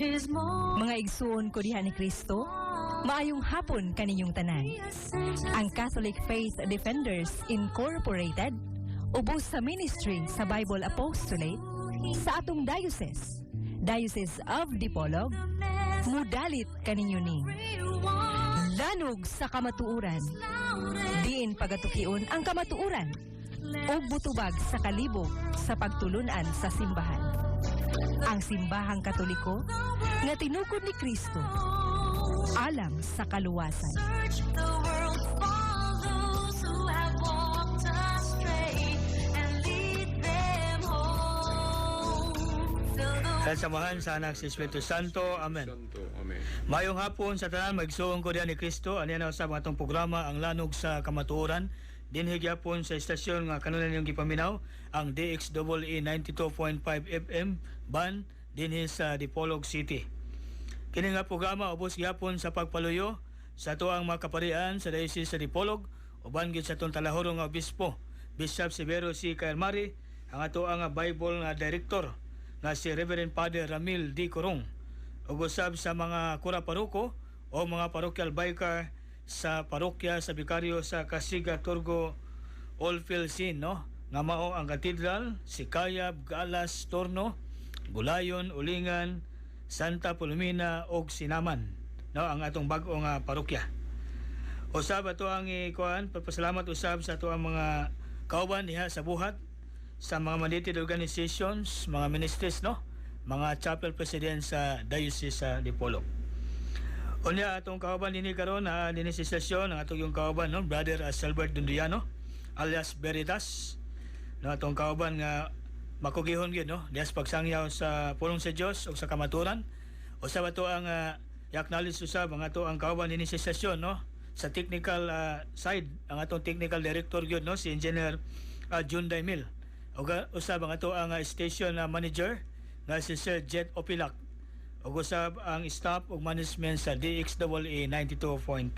His Mga igsuon ko diha ni Kristo, maayong hapon kaninyong tanan. Ang Catholic Faith Defenders Incorporated, ubos sa ministry sa Bible Apostolate sa atong diocese, Diocese of Dipolog, mudalit kaninyo ning Lanog sa Kamatuoran. Diin pagatukion ang kamatuoran ug butubag sa kalibog sa pagtulunan sa simbahan. Ang Simbahang Katoliko nga tinukod ni Kristo alang sa kaluwasan. Search the world for those who have walked astray and lead them home. Fill the Sa Amahan, sa Anak, sa Espiritu Santo. Amen. Santo. Amen. Mayong hapon sa tanan, magsuong ko diha ni Kristo. Ani na usab ang atong programa, Ang Lanog sa Kamatuoran. Dinhi gyapon sa istasyon nga kanunay ninyong gipaminaw, ang DXEE 92.5 FM ban dinhi sa Dipolog City. Kini nga programa ubos gyapon sa pagpaluyo sa atuang mga kaparian sa Diocese sa Dipolog, uban gyud sa atong talahurong nga obispo, Bishop Severo C. Caermari, ang atoang nga Bible nga director nga si Reverend Father Ramil D. Corong, ug usab sa mga kura paroko o mga parochial vicar sa parokya sa bikaryo sa Kasiga, Turgo, Oldfield, no, nga mao ang Katedral, Sicayab, Galas, Torno, Gulayon, Ulingan, Santa Pulumina ug Sinaman, no, ang atong bag-o nga parokya. Usab ato ang ikuan, pagpasalamat usab sa ato ang mga kauban diha sa buhat sa mga mandated organizations, mga ministries, no, mga chapel president sa Diocese sa Dipolog. Unya atong kauban dinhi karon na dinhi sa istasyon, ang atong yung kauban, no, Brother Selbert Dundiano alias Veritas, no, atong kauban nga makugihon gyud, no, diha sa pagsangyaw sa pulong sa Dios ug sa kamaturan. Usab ato ang i-acknowledge usab ang ato ang kauban dinhi sa istasyon, no, sa technical side, ang atong technical director gyud, no, si Engineer June Daimil. Ug usab ang ato ang station manager nga si Sir Jet Opilak. Ug usab ang staff ug management sa DXEE 92.5.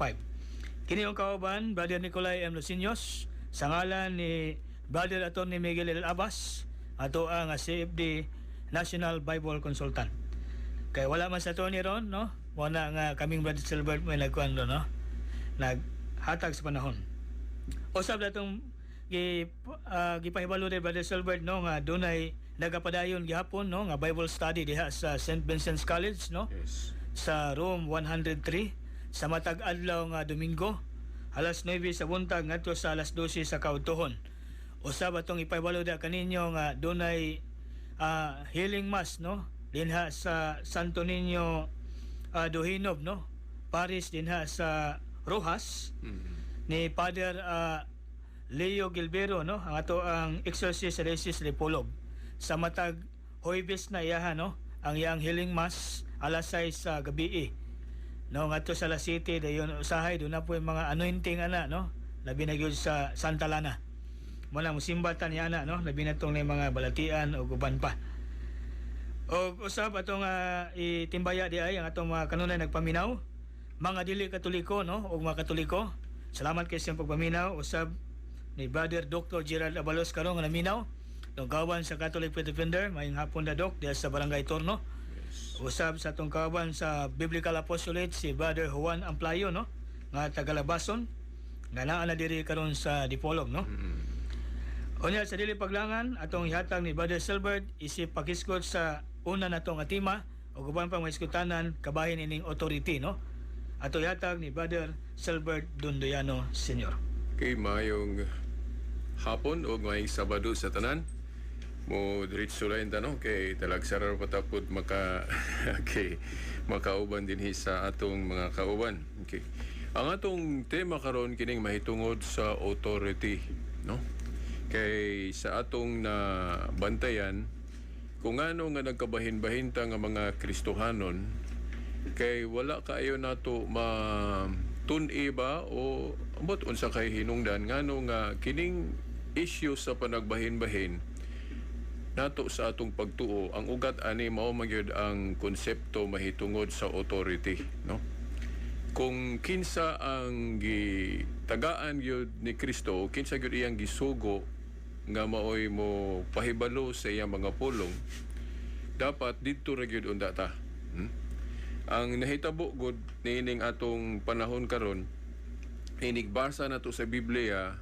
Kini ang kauban, Brother Nicolay M. Lucinos, sa ngalan ni Brother Atty. Miguel L. Abbas, ato ang CFD National Bible Consultant. Kay wala man sa Tony ron, no? Wala nga kaming Brother Silbert may nagkuan ron, no? Naghatag sa panahon. Usab datong gipahibalo ni Brother Silbert, no, nga dunay nagapadayon gihapon, no, nga Bible study diha sa St. Vincent's College, no, sa room 103 sa matag adlaw nga Domingo, alas 9 sa buntag ngadto sa alas 12 sa kaudtohon. Usab atong ipahibalo da kaninyo nga dunay healing mass, no, dinha sa Santo Niño Duhinob, no, Parish dinha sa Roxas ni Father Leo Gilbero, no, ang ato ang exorcist sa Diocese Dipolog. Sa matag Huwebes na iyaha, no, ang iyang healing mass, alas 6 sa gabi, no, ngadto sa alas 7 dayon usahay doon na po yung mga anointing ana, no, labi na gyud sa Santa Lana mo na musimbatan niya ana, no, labi na tong na mga balatian o uban pa. O usab atong itimbaya di ay ang atong mga kanunay nagpaminaw, mga dili Katoliko, no, ug mga Katoliko. Salamat kay sa pagpaminaw usab ni Brother Dr. Gerald Abalos karon nga naminaw. Tungkawan sa Catholic Faith Defender, mayong hapon na, Dok, diha sa Barangay Torno. Usab sa atong kauban sa Biblical Apostolate, si Brother Juan Amplayo, no, nga tagalabason nga naa na diri karon sa Dipolog, no. Unya sa dili paglangan, atong ihatag ni Brother Silbert isip pakisgot sa una natong nga tema ug uban pang maiskutanan kabahin ining authority, no. Ato ihatag ni Brother Silbert Dundoyano Sr. Okay, maayong hapon o maayong Sabado sa tanan. Mo diretso lang ta, no, kay talagsara pa tapod maka okay, makauban dinhi sa atong mga kauban. Okay. Ang atong tema karon kining mahitungod sa authority, no? Kay sa atong na bantayan kung ano nga nagkabahin-bahin ta nga mga Kristohanon, kay wala kaayo nato ma tun-i ba o ambot unsa kay hinungdan ngano nga kining issue sa panagbahin-bahin nato sa atong pagtuo, ang ugat ani mao magyud ang konsepto mahitungod sa authority, no, kung kinsa ang gitagaan gyud ni Kristo, kinsa gyud iyang gisugo nga maoy mo pahibalo sa iyang mga pulong, dapat didto ra gyud unda ta. Ang nahitabo gud niining atong panahon karon, inigbasa na to sa Biblia,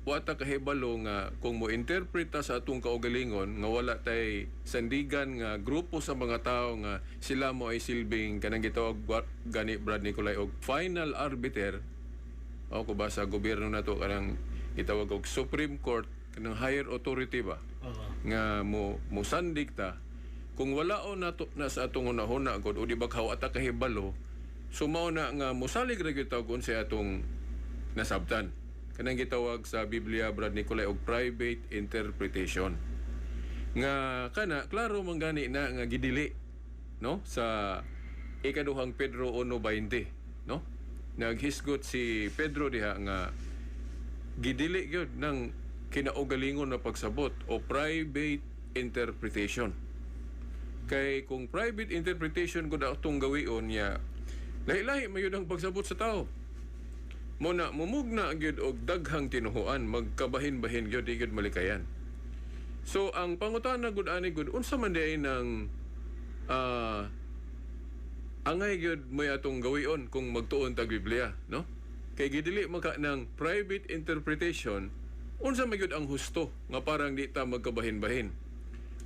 wa ta kahibalo nga kung mo interpret ta sa atong kaugalingon nga wala tay sandigan nga grupo sa mga tao nga sila mo ay silbing kanang gitawag gani, Brad Nicolai, og final arbiter o ko ba sa gobyerno nato, kanang gitawag og Supreme Court, kanang higher authority ba nga mo musandig ta. Kung wala o nato na sa atong hunahuna gud o di ba kawa ta kahibalo, so mao na nga mosalig ra gyud ta og unsay atong nasabtan, kanang gitawag sa Biblia, Brad Nicolai, og private interpretation, nga kana klaro man gani na nga gidili, no, sa Ikaduhang Pedro 1:20, no? Naghisgot si Pedro diha nga gidili gyud ng kinaugalingon na pagsabot o private interpretation, kay kung private interpretation gud atong gawion niya, lahi-lahi man gyud ang pagsabot sa tao mo na mumugna gyud og daghang tinuhuan, magkabahin-bahin gyud, di gyud malikayan. So ang pangutana gud ani gud, unsa man diay ng angay gyud may atong gawion kung magtuon tag Biblia, no? Kay gidili man ka ng private interpretation, unsa man gyud ang husto nga parang di ta magkabahin-bahin?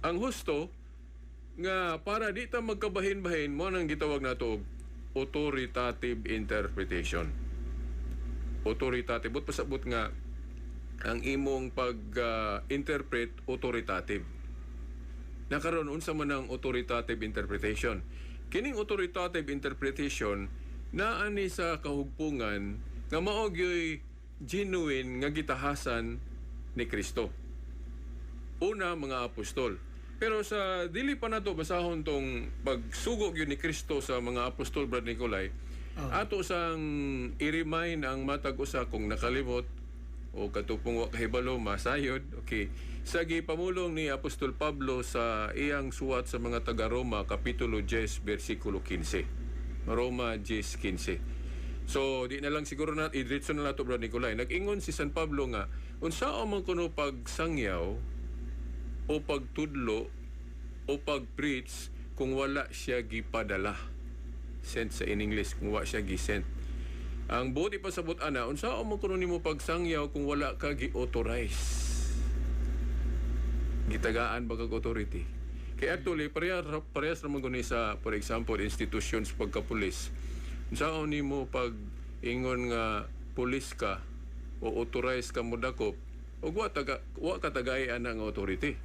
Ang husto nga para di ta magkabahin-bahin mo nang gitawag nato og authoritative interpretation. Authoritative, but pasabot nga ang imong pag-interpret authoritative. Nakaron, unsa man ang authoritative interpretation? Kining authoritative interpretation naa ni sa kahugpungan nga mao gyoy genuine nga gitahasan ni Kristo. Una, mga apostol. Pero sa dili pa nato basahon tong pagsugo gyud ni Kristo sa mga apostol, Brad Nicolai, ato sang i-remind ang matag usa kung nakalimot o katupong wa kahibalo masayod. Okay. Sa gipamulong ni Apostol Pablo sa iyang suwat sa mga taga Roma, kapitulo 10 bersikulo 15. Roma 10:15. So di na lang siguro na idiretso na nato, Brad Nicolai. Nag-ingon si San Pablo nga unsaon man kuno pagsangyaw o pagtudlo o pag-preach kung wala siya gipadala? Sent sa in English, kung wala siya gi-sent. Ang buot ipasabot ana, unsaon man kuno nimo pagsangyaw kung wala ka gi-authorize? Gitagaan ba kag authority? Kay actually parehas ra man guni sa, for example, institutions pagka-pulis. Unsaon nimo pag ingon nga pulis ka o authorized ka modakop ug wa ka tagay ana nga authority?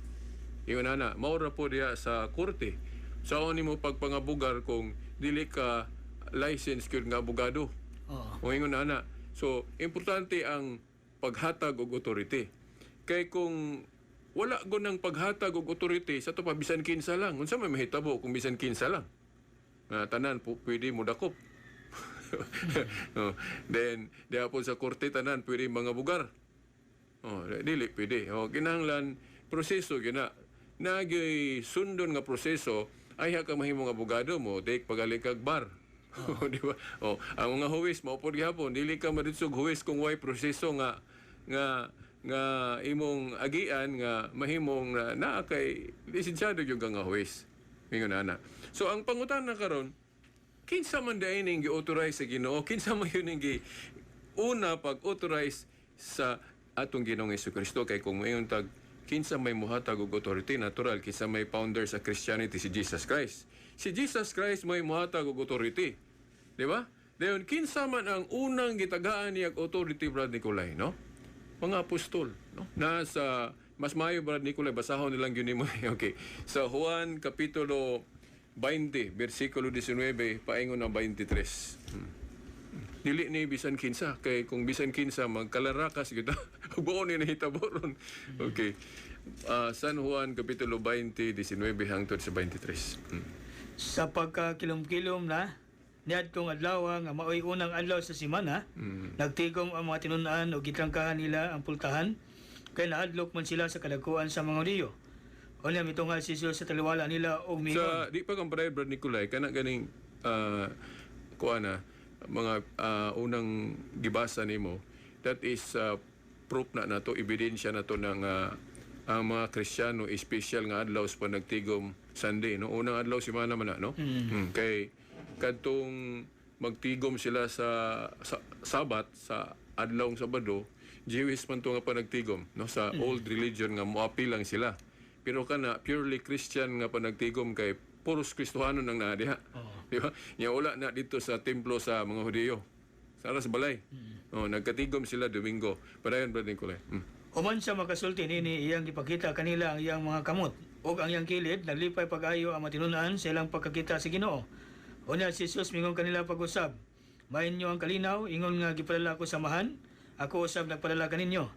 Ingon ana, mao ra po diha sa korte. Unsaon nimo pagpangabugar kung dili ka license gyud nga abogado? O ingon ana. So, importante ang paghatag og authority. Kay kung wala go ng paghatag og authority, sa to pa bisan kinsa lang. Unsa may mahitabo kung bisan kinsa lang? Nga tanan po pwede mo dakop. Oh, then diha po sa korte tanan pwede mga bugar. Oh, dili pwede. Oh, kinahanglan proseso gina. Nagyoy sundon nga proseso ay ka mahimong abogado mo take pagali kag bar. Di ba? Oh, ang mga huwes mao pod gihapon, dili ka maditsog huwes kung way proseso nga imong agian nga mahimong na naa kay lisensyado gyud ka nga huwes. Ingon ana. So ang pangutana karon, kinsa man diay ning gi-authorize sa Ginoo? Kinsa man yun ning gi una pag-authorize sa atong Ginoong Kristo? Kay kung moingon tag kinsa may muhatag og authority, natural kinsa may founder sa Christianity? Si Jesus Christ. Si Jesus Christ may muhatag og authority, di ba? Dayon kinsa man ang unang gitagaan niya og authority, Brad Nicolai, no? Mga apostol, no? Nasa mas maayo, Brad Nicolai, basahon nilang yun mo. Okay, sa Juan kapitulo 20 bersikulo 19 paingon na 23. Dili ni bisan kinsa, kay kung bisan kinsa magkalarakas gyud, buo ni nahitabo ron. Okay. San Juan kapitulo 20 19 hangtod sa 23. Sa pagkakilom-kilom na niadtong adlaw nga maoy unang adlaw sa semana, nagtigom ang mga tinun-an ug gitrangkahan nila ang pultahan kay naadlok man sila sa kadakuan sa mga Hudiyo. Unya mitungal si Jesus sa taliwala nila og miingon. Sa di pa kang Brad Nicolai, kana ganing kuan na mga unang gibasa nimo, that is proof na nato, ebidensya na to ng Ang mga Kristiyano, espesyal nga adlaw sa panagtigom, Sunday, no? Unang adlaw semana man na, no? Kay kadtong magtigom sila sa Sabat, sa adlawng Sabado, Jewish man to nga panagtigom, no? Sa old religion nga moapil lang sila. Pero kana purely Christian nga panagtigom kay puros Kristohanon ang naa diha. Di ba? Nya wala na dito sa templo sa mga Hudiyo. Sa aras balay. Oh, nagkatigom sila Domingo. Padayon, Brother Nicolay. Human siya makasulti nini, iyang gipakita kanila ang iyang mga kamot ug ang iyang kilid. Naglipay pag-ayo ang matinunan sa ilang pagkakita sa Ginoo. Unya si Jesus mingon kanila pag-usab, "Mainyo ang kalinaw, ingon nga gipadala ko sa Amahan, ako usab nagpadala kaninyo."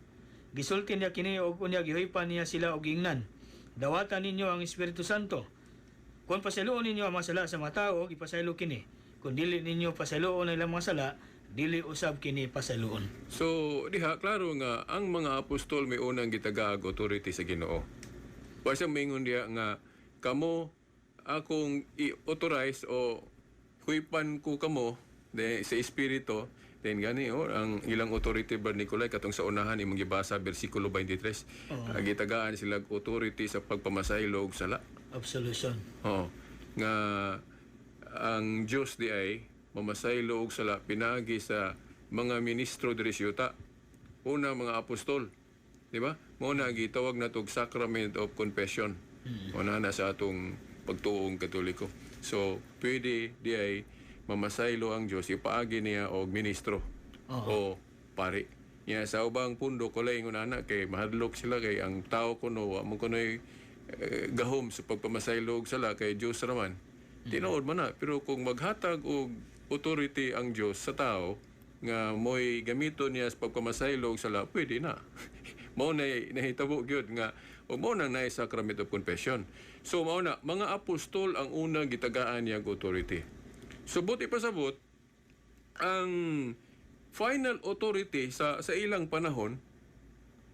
Gisulti niya kini og unya gihuypan niya sila og giingnan, "Dawatan ninyo ang Espiritu Santo. Kung pasayloon ninyo ang mga sala sa mga tao, ipasaylo kini. Kung dili ninyo pasayloon ang ilang mga sala, dili usab kini pasayloon." So, diha klaro nga ang mga apostol may unang gitagaag authority sa Ginoo. Wa siya maingon diha nga kamo akong i-authorize o huypan ko kamo de sa espiritu. Then gani, oh, ang ilang authority, Brad Nicolay, katong sa unahan imong gibasa, bersikulo 23, gitagaan sila og authority sa pagpamasaylo og sala. Absolution. Oo. Nga ang Dios di ay mamasaylo og sala pinaagi sa mga ministro diri sa yuta. Una, mga apostol. Di ba? Mao na gitawag nato og sacrament of confession. Mao na sa atong pagtuong Katoliko. So, pwede di ay mamasaylo ang Dios ipaagi niya og ministro o pari. Ya sa ubang pundo ko lang ingon ana kay mahadlok sila kay ang tao kuno wa mo kunoy gahom sa pagpamasaylo og sala kay Dios ra man. Tinuod man na, pero kung maghatag og authority ang Dios sa tao nga mo'y gamiton niya sa pagpamasaylo og sala, pwede na. Mao na nahitabo gyud nga o mao nang naay sacrament of confession. So mao na mga apostol ang unang gitagaan niya og authority. So buot ipasabot, ang final authority sa ilang panahon,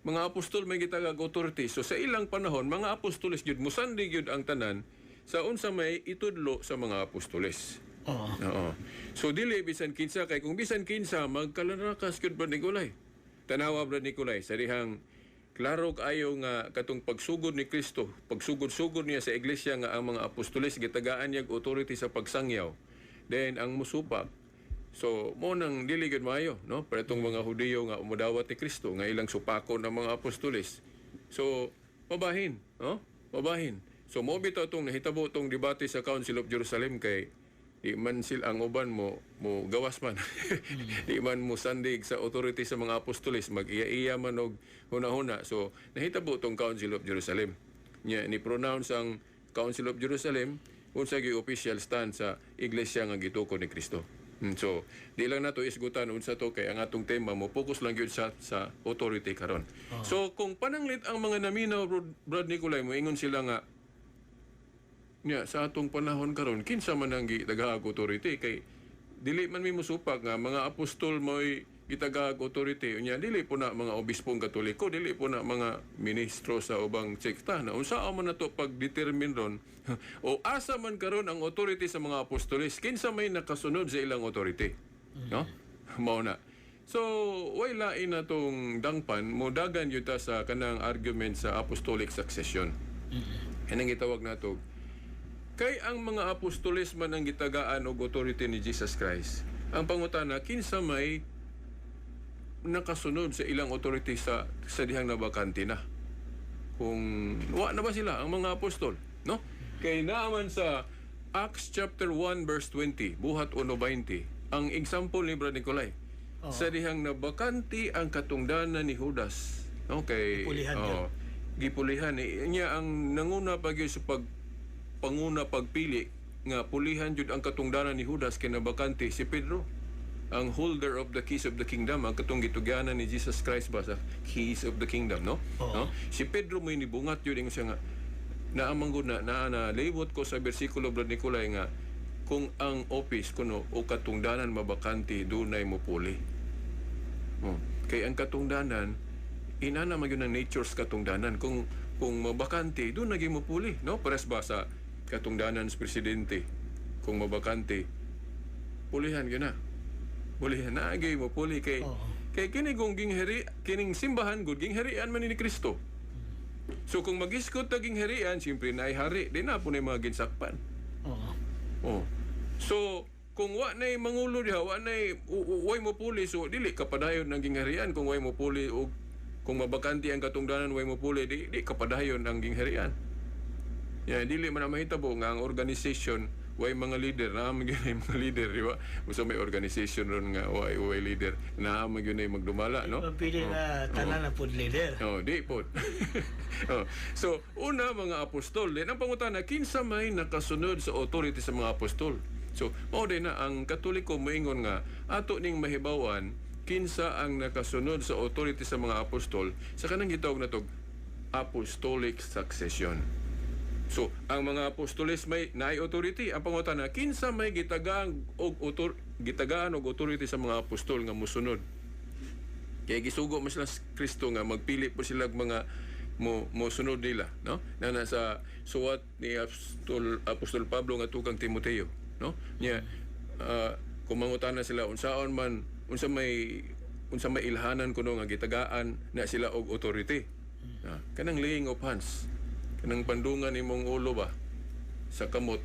mga apostol may gitagag authority. So sa ilang panahon, mga apostoles gyud musandig gyud ang tanan sa unsa may itudlo sa mga apostoles. Oo. So dili bisan kinsa, kay kung bisan kinsa magkalanrakas gyud, Brad Nicolay. Tanawa, Brad Nicolay, sa dihang klaro kaayo nga katong pagsugod ni Kristo, pagsugod-sugod niya sa iglesia nga ang mga apostoles gitagaan niya og authority sa pagsangyaw. Then ang musupak. So, mo nang dili gyud maayo, no? Pero itong mga Hudiyo nga umudawat ni Kristo nga ilang supakon ang mga apostoles. So, mabahin, no? Mabahin. So, mo bitaw tong nahitabo tong debate sa Council of Jerusalem kay di man sila ang uban mo mo gawas man. Di man mo sandig sa authority sa mga apostoles, mag-iya-iya man og huna-huna. So, nahitabo tong Council of Jerusalem. Nya ni pronounce ang Council of Jerusalem unsa gyud official stand sa iglesia nga gitukod ni Kristo. So, di lang nato isgutan unsa to kay ang atong tema mo focus lang gyud sa authority karon. So, kung pananglit ang mga naminaw, Brad Nicolay, mo ingon sila nga nya sa atong panahon karon kinsa man ang gitagaag authority kay dili man mi mosupak nga mga apostol mo'y gitagaag authority, unya dili po na mga obispong Katoliko, dili po na mga ministro sa ubang sekta na unsa man nato pag-determine ron o asa man karon ang authority sa mga apostoles, kinsa may nakasunod sa ilang authority, no? Mao na. So way lain na tong dangpan, mo dagan gyud ta sa kanang argument sa apostolic succession. Kanang gitawag nato kay ang mga apostoles man ang gitagaan og authority ni Jesus Christ. Ang pangutana, kinsa may nakasunod sa ilang authority sa dihang nabakante na? Kung wa na ba sila ang mga apostol, no? Kay naaman sa Acts chapter 1 verse 20, Buhat 1:20, ang example ni Brad Nicolay. Sa dihang nabakante ang katungdanan ni Judas. Okay. Gipulihan niya. Oo. Gipulihan niya ang nanguna pa gyud sa pag panguna pagpili nga pulihan jud ang katungdanan ni Judas kay nabakante si Pedro, ang holder of the keys of the kingdom, ang katong gitugyanan ni Jesus Christ ba sa keys of the kingdom, no? Oo. No, si Pedro mo'y nibungat yun, ingon siya nga naamang gud na na, na libot ko sa bersikulo, Brad Nicolay, nga kung ang office kuno o katungdanan mabakante, dunay mo puli. Oh. Kay ang katungdanan, inana man yun ang nature's katungdanan. Kung mabakante, doon naging mupuli, no? Pares ba sa katungdanan sa presidente? Kung mabakante, pulihan yun na. Pulihan na, agay mo puli kay Oo. kay kini kung ginghari kining simbahan gud gingharian man ni Kristo. So kung magisgot taging harian, siyempre naay hari, di na po na mga ginsakpan. Oh. So kung wa nay mangulo diha, wa nay way mo puli, so dili kapadayon ang gingharian kung way mo puli og kung mabakante ang katungdanan, way mo puli, di kapadayon ang gingharian. Ya, dili man na mahitabo nga ang organization way mga leader na man gyud ay mga leader, di ba? Usa may organization ron nga way leader na man gyud ay magdumala, no? Pili nga tanan na pud leader. Oh, di po. Oh. So, una, mga apostol. Then, ang pangutana, kinsa may nakasunod sa authority sa mga apostol? So, mao din na ang Katoliko moingon nga ato ning mahibawan kinsa ang nakasunod sa authority sa mga apostol sa kanang gitawag natog apostolic succession. So, ang mga apostoles may naay authority. Ang pangutana, kinsa may gitagaan og authority sa mga apostol nga musunod? Kaya gisugo mo sila sa Kristo nga magpili po sila og mga mo mosunod nila, no? Na nasa suwat ni Apostol Pablo nga tukang Timoteo, no? Nya kung mangutana sila unsaon man unsa may ilhanan kuno nga gitagaan na sila og authority. Ah, kanang laying of hands. Kanang pandungan imong ulo ba sa kamot.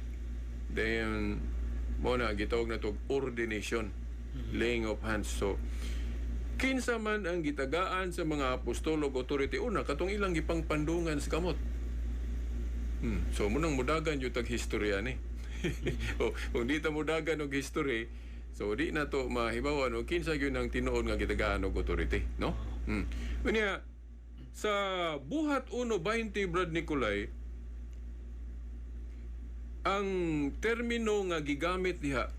Then mo na gitawag na to ordination, laying of hands. So kinsa man ang gitagaan sa mga apostol og authority una katong ilang gipangpandungan sa kamot. So munang mudagan yung tag historya ni. O, kung di ta mudagan og history, so di na to mahibawan og kinsa gyud ang tinuod nga gitagaan og authority, no? Unya sa Buhat 1:20, Brad Nicolay, ang termino nga gigamit diha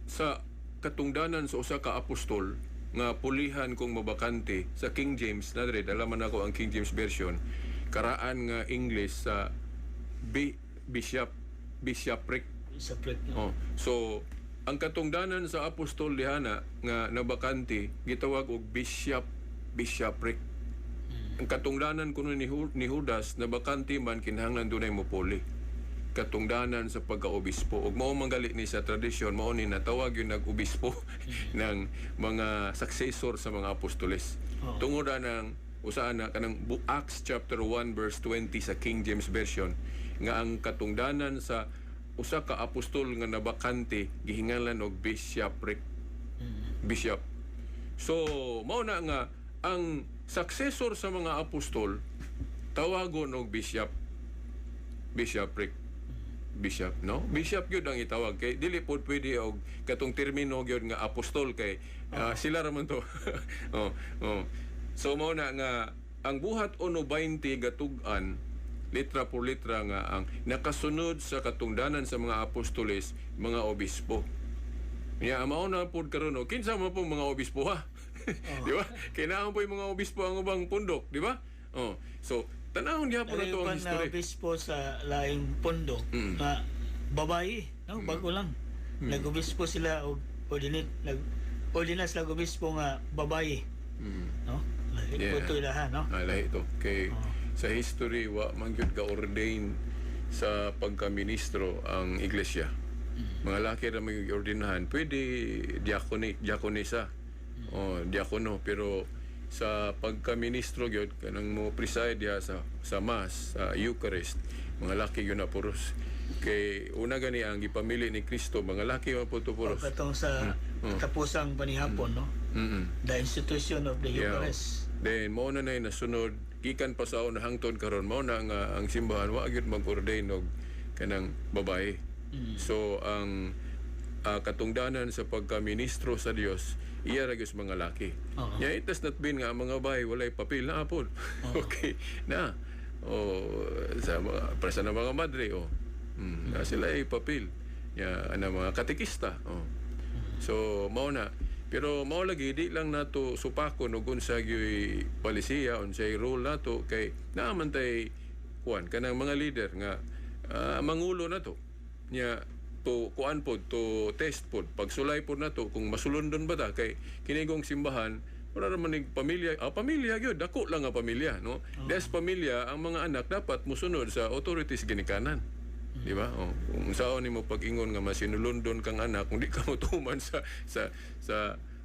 sa katungdanan sa usa ka apostol nga pulihan kung mabakante sa King James na dire, dala man ako ang King James Version, karaan nga English sa bishop, bishopric. Bishopric. Oh. So ang katungdanan sa apostol dihana nga nabakante gitawag og bishop, bishopric. Ang katungdanan kuno ni Judas na bakante man, kinahanglan dunay mopuli. Katungdanan sa pagkaobispo ug mao man gali ni sa tradisyon, mao ni natawag yung nag-obispo ng mga successor sa mga apostoles. Tungod ng usaan na kanang Acts chapter 1 verse 20 sa King James Version nga ang katungdanan sa usa ka apostol nga nabakante gihinganlan og bishopric, bishop. So mao na nga ang successor sa mga apostol tawagon og bishop, bishopric, bishop, no? Bishop gyud ang itawag kay dili pod pwede og katong termino gyud nga apostol kay sila ra man to. Oh. So mao na nga ang Buhat 1:20 gatug-an litra por litra nga ang nakasunod sa katungdanan sa mga apostoles mga obispo. Ya, mao na pod karon, no? Kinsa man po mga obispo, ha? Di ba? Kailangan po yung mga obispo ang ubang pundok, di ba? Oh. So, tanawon gyapon na to ang Nalipan na history. Obispo sa laing pundok nga babae, no? Bago lang. Nag-obispo sila og ordinate, nag ordina sila og obispo nga babae, no? Lahi po ito ilaha, no? Ah, lahi to. Kay sa history wa man gyud ga-ordain sa pagka-ministro ang iglesia. Mga laki ra may ordinahan. Pwede diakoni, diakonisa. O diakono, pero sa pagka-ministro gyud kanang mo preside diha sa mass, sa Eucharist, mga laki gyud na puros. Kay una gani ang gipamili ni Kristo mga laki man po to O puros. katong sa katapusang panihapon, no? The institution of the Eucharist. Then mao na nay nasunod gikan pa sa una hangtod karon, mao na nga ang simbahan wa gyud mag-ordain og kanang babae. So ang katungdanan sa pagka-ministro sa Dios iya ra gyud sa mga laki. Nya it does not mean nga ang mga babae walay papel na apod. Okay na. O sa mga para sa mga madre, oh. Na sila ay papel. Ya ana mga katekista, oh. So mao na. Pero mao lagi di lang nato supakon og unsa gyuy palisiya, unsay role nato kay naa man tay kuan kanang mga leader nga mangulo nato. Nya to kuan pod to test pod pagsulay pod nato kung masulundon ba ta kay kinigong simbahan wala ra man nig pamilya, pamilya gyud, dako lang nga pamilya, no? Des pamilya, ang mga anak dapat musunod sa authorities ginikanan. Di ba? Oh, kung saon nimo pag-ingon nga masinulundon kang anak kung di ka motuman sa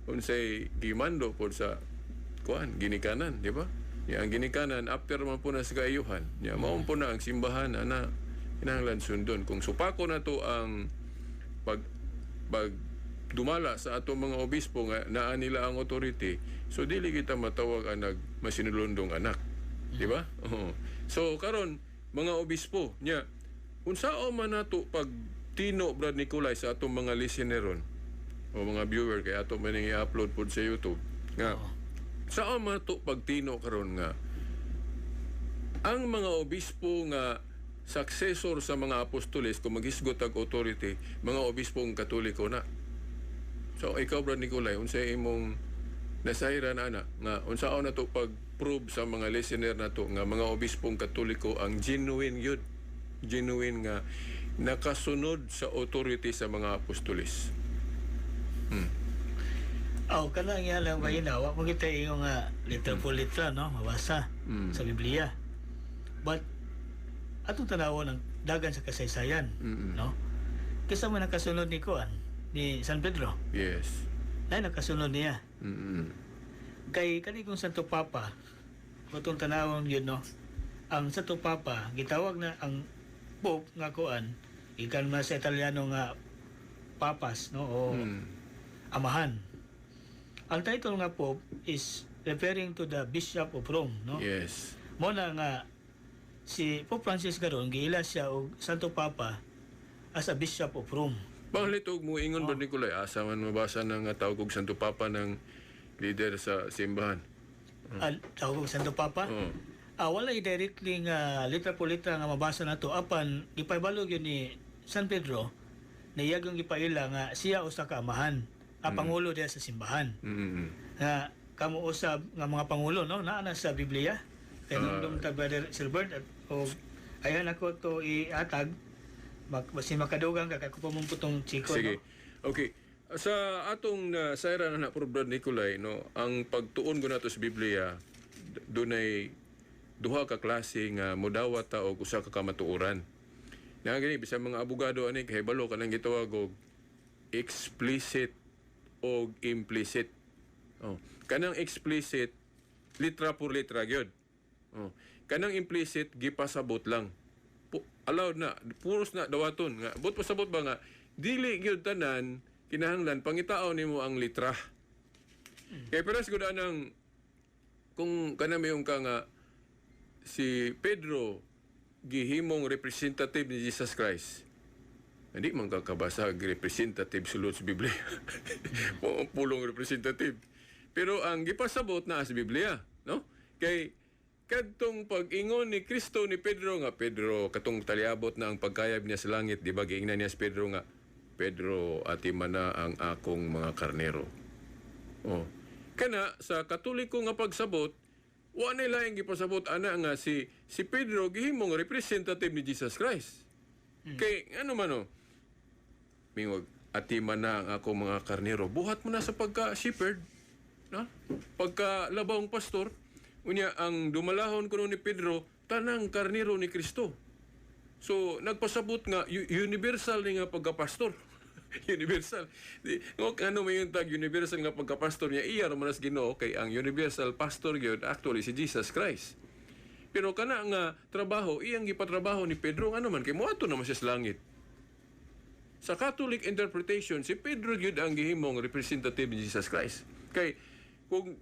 unsay gimando pod sa kuan ginikanan, di ba? Ya, ang ginikanan after man po na sa kaayuhan. Ya, mao po na ang simbahan ana kinahanglan sundon. Kung supako na to ang pag pag dumala sa atong mga obispo nga naa nila ang authority, so dili kita matawag ang nag masinulondong anak, di ba? Oo. So karon, mga obispo nya, unsao man nato pag tino, Brad Nicolay, sa atong mga listener ron o mga viewer, kay ato man ning i-upload pod sa YouTube, nga sao man nato pagtino karon nga ang mga obispo nga successor sa mga apostoles, kung maghisgot og authority, mga obispong Katoliko na? So ikaw, Brad Nicolay, unsay imong nasayran ana nga unsaon na to pag-prove sa mga listener nato nga mga obispong Katoliko ang genuine yun, genuine nga nakasunod sa authority sa mga apostoles? Oh, kanang iya lang mahina, wa mo kita yung litra po litra, no, mabasa sa Biblia. But atong tanawon ang dagan sa kasaysayan, no? Kisa man nakasunod ni kuan, ni San Pedro. Nay nakasunod niya. Kay kani kung Santo Papa, atong tanawon yun, no? Ang Santo Papa, gitawag na ang Pope nga kuan, ikan man sa Italiano nga papas, no, o amahan. Ang title nga Pope is referring to the Bishop of Rome, no? Yes. Mo na nga si Pope Francis karon giila siya og Santo Papa as a Bishop of Rome. Banglit og mo ingon, Brad Nicolay, asa man mabasa ng tawag og Santo Papa ng leader sa simbahan? Ah, tawag og Santo Papa? Oo. Ah, wala directly nga litra po litra nga mabasa nato, apan gipahibalo gyud ni San Pedro na iya gyud gipaila nga siya usa ka amahan, a pangulo diya sa simbahan. Nga kamo usab nga mga pangulo, no, naa na sa Biblia. Kay nindom ta, Brother Silbert, at o ayan ako to iatag basin makadugang ka kay ko pa mong putong chiko. Sige. No? Okay. Sa atong na sayran na po, Brad Nicolay, no, ang pagtuon ko nato sa Biblia, dunay duha ka klase nga modawat ta og usa ka kamatuoran. Na gani bisan mga abogado ani kahibalo kanang gitawag og explicit og implicit. Oh. Kanang explicit, litra por litra gyud. Oh. Kanang implicit, gipasabot lang. Allowed na, puros na dawaton nga. But pasabot ba nga dili gyud tanan kinahanglan pangitaon nimo ang litra. Kay peras gud anang kung kanang mayong ka nga si Pedro gihimong representative ni Jesus Christ. Hindi man ka kabasa representative sulod sa Biblia. Pulong representative. Pero ang gipasabot na sa Biblia, no? Kay kadtong pag-ingon ni Kristo ni Pedro nga, "Pedro," katong taliabot na ang pagkayab niya sa langit, di ba giingnan niya si Pedro nga, "Pedro, atiman na ang akong mga karnero." Oh. Kana sa Katoliko nga pagsabot, wa na laing gipasabot ana nga si si Pedro gihimong representative ni Jesus Christ. Kay ano man, oh, mingog, "Atiman na ang akong mga karnero." Buhat mo na sa pagka shepherd, no? Pagka labawng pastor, unya ang dumalahon kuno ni Pedro tanang karnero ni Kristo. So nagpasabot nga universal ni nga pagkapastor. Universal. Di, ngok ano may yung tag universal nga pagkapastor niya, iya ra man as Ginoo, kay ang universal pastor gyud actually si Jesus Christ. Pero kana nga trabaho iyang gipatrabaho ni Pedro, ano man kay moadto naman siya sa langit. Sa Catholic interpretation, si Pedro gyud ang gihimong representative ni Jesus Christ. Kay kung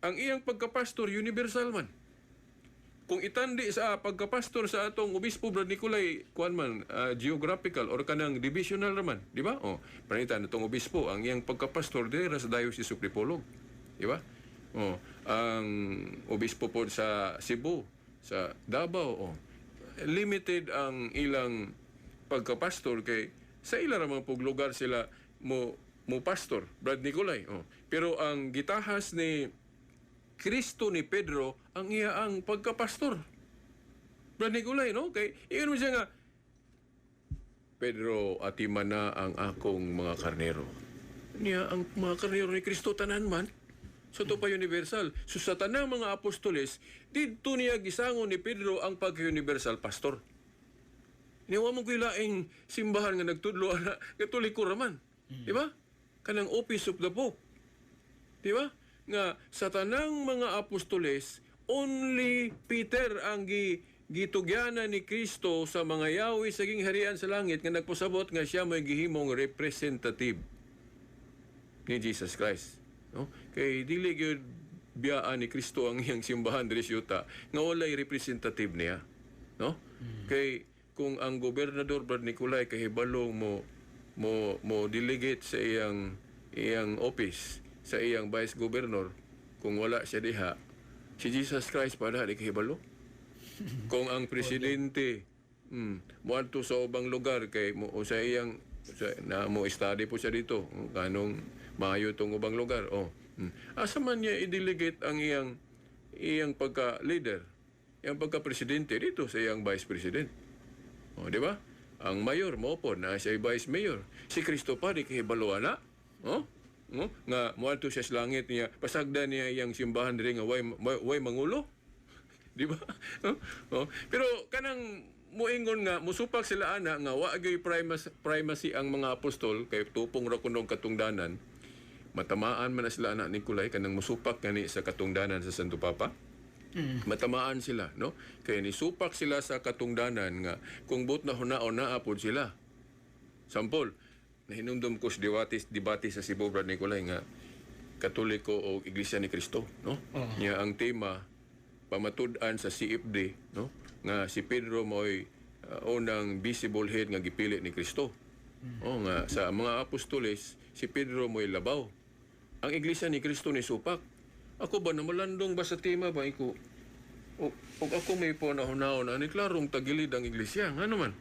ang iyang pagkapastor universal man. Kung itandi sa pagkapastor sa atong obispo, Brad Nicolay, kuan man, geographical or kanang divisional raman, di ba? Oh, panitan atong obispo, ang iyang pagkapastor diri ra sa Diocese of Dipolog, di ba? Oh, ang obispo po sa Cebu, sa Davao, oh, limited ang ilang pagkapastor kay sa ila ra man pug lugar sila mo mo pastor, Brad Nicolay. Oh. Pero ang gitahas ni Kristo ni Pedro ang iya ang pagkapastor. Brad Nicolay, no? Kay ingon mo siya nga, "Pedro, atiman na ang akong mga karnero." Niya ang mga karnero ni Kristo tanan man. So to pa universal. So sa tanang mga apostoles, didto niya gisangon ni Pedro ang pagka-universal pastor. Niwa mo laing simbahan nga nagtudlo ana, Katoliko ra man. Di ba? Kanang office of the Pope. Di ba? Nga sa tanang mga apostoles, Only Peter ang gitugyanan ni Kristo sa mga yawi sa gingharian sa langit nga nagpasabot nga siya may gihimong representative ni Jesus Christ. No? Kay dili gyud biyaan ni Kristo ang iyang simbahan diri sa yuta nga walay representative niya. No? Kay kung ang gobernador, Brad Nicolay, kahibalo mo mo mo delegate sa iyang iyang office sa iyang vice governor kung wala siya diha, si Jesus Christ pa di kahibalo? Kung ang presidente moadto sa ubang lugar kay mo o sa iyang sa, na mo study po siya dito kanong maayo tong ubang lugar, oh, asa man niya i-delegate ang iyang iyang pagka leader, iyang pagka presidente dito sa iyang vice president? Oh, di ba? Ang mayor mo po na siya vice mayor. Si Kristo pa di kahibalo ana, oh, no? Nga moadto siya sa langit niya, pasagdan niya iyang simbahan diri nga way mangulo. Di ba? Oh? Oh. Pero kanang muingon nga musupak sila ana nga wa gyud primacy ang mga apostol kay tupong ra kunog katungdanan. Matamaan man na sila ana, Nicolay, kanang musupak gani sa katungdanan sa Santo Papa. Matamaan sila, no? Kay nisupak sila sa katungdanan nga kung buot na hunaon naa pod sila. Sampol, nahinumdum ko sa debate sa Cebu, Brad Nicolay, nga Katoliko o Iglesia ni Cristo, no? Nya ang tema pamatud-an sa CFD, no? Nga si Pedro mo'y unang visible head nga gipili ni Kristo. Oh, nga sa mga apostoles si Pedro mo'y labaw. Ang Iglesia ni Kristo ni supak. Ako ba namalandong ba sa tema ba iko? O ako may po na hunaon ani klarong tagilid ang iglesia. Ngano man?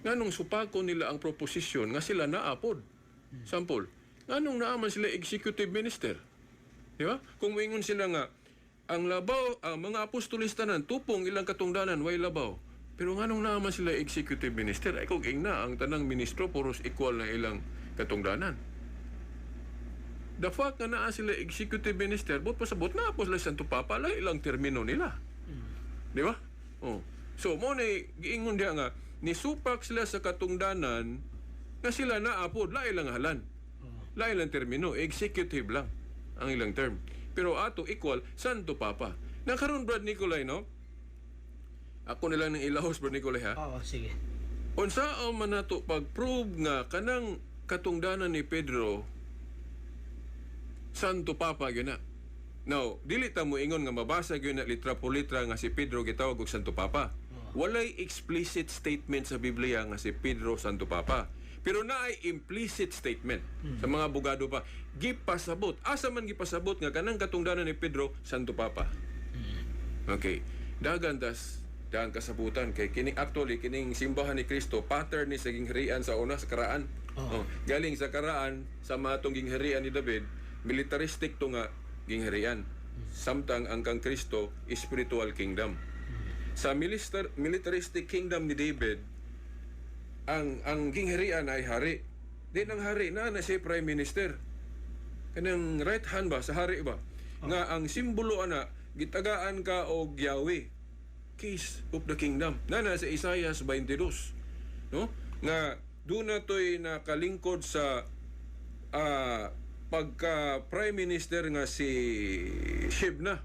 Nganong supako nila ang proposisyon nga sila naapod? Sample, nganong naaman sila executive minister? Di ba? Kung moingon sila nga ang labaw, ang mga apostoles tanan tupong ilang katungdanan, way labaw. Pero nganong naaman sila executive minister? Ay kung ingna ang tanang ministro puros equal na ilang katungdanan. The fact nga naa sila executive minister, buot pasabot na po sila Santo Papa, lahi ilang termino nila. Di ba? Oh. So, mo na giingon diha nga, nisupak sila sa katungdanan nga sila naapod, lahi lang halan. Lahi lang termino, executive lang ang ilang term. Pero ato equal, Santo Papa. Nakaroon, Brad Nicolay, no? Ako nila ng ilahos, Brad Nicolay, ha? Oo, sige. Unsa man nato pag-prove nga kanang katungdanan ni Pedro Santo Papa gyud na? Now, dili ta mo ingon nga mabasa gyud na litra por litra nga si Pedro gitawag og Santo Papa. Walay explicit statement sa Biblia nga si Pedro Santo Papa. Pero naay implicit statement sa mga abogado pa. Gipasabot. Asa man gipasabot nga kanang katungdanan ni Pedro Santo Papa? Okay. Dagan tas daan kasabutan kay kining actually kining simbahan ni Kristo pattern ni sa gingharian sa una sa karaan. Oh, galing sa karaan sa matong gingharian ni David, militaristic to nga gingharian. Samtang ang kang Kristo spiritual kingdom. Sa militaristic kingdom ni David, ang gingharian ay hari. Di nang hari na na siya prime minister. Kanang right hand ba sa hari ba? Nga ang simbolo ana gitagaan ka og Yahweh, keys of the kingdom. Na na sa Isaiah 22. No? Nga doon na to'y nakalingkod sa pagka prime minister nga si Shebna.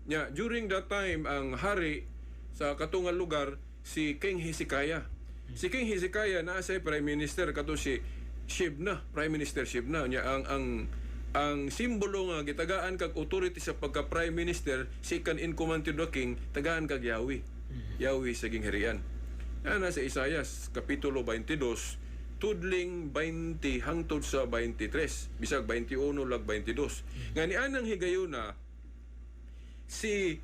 Nya, during that time ang hari sa katungan lugar si King Hezekiah. Si King Hezekiah naa sa prime minister kato si Shebna, Prime Minister Shebna. Nya ang simbolo nga gitagaan kag authority sa pagka prime minister, second in command to the king, tagaan kag Yahweh. Yahweh sa gingharian. Na nasa Isaias kapitulo 22 tudling 20 hangtod sa 23, bisag 21 lag 22, nga ni anang higayuna si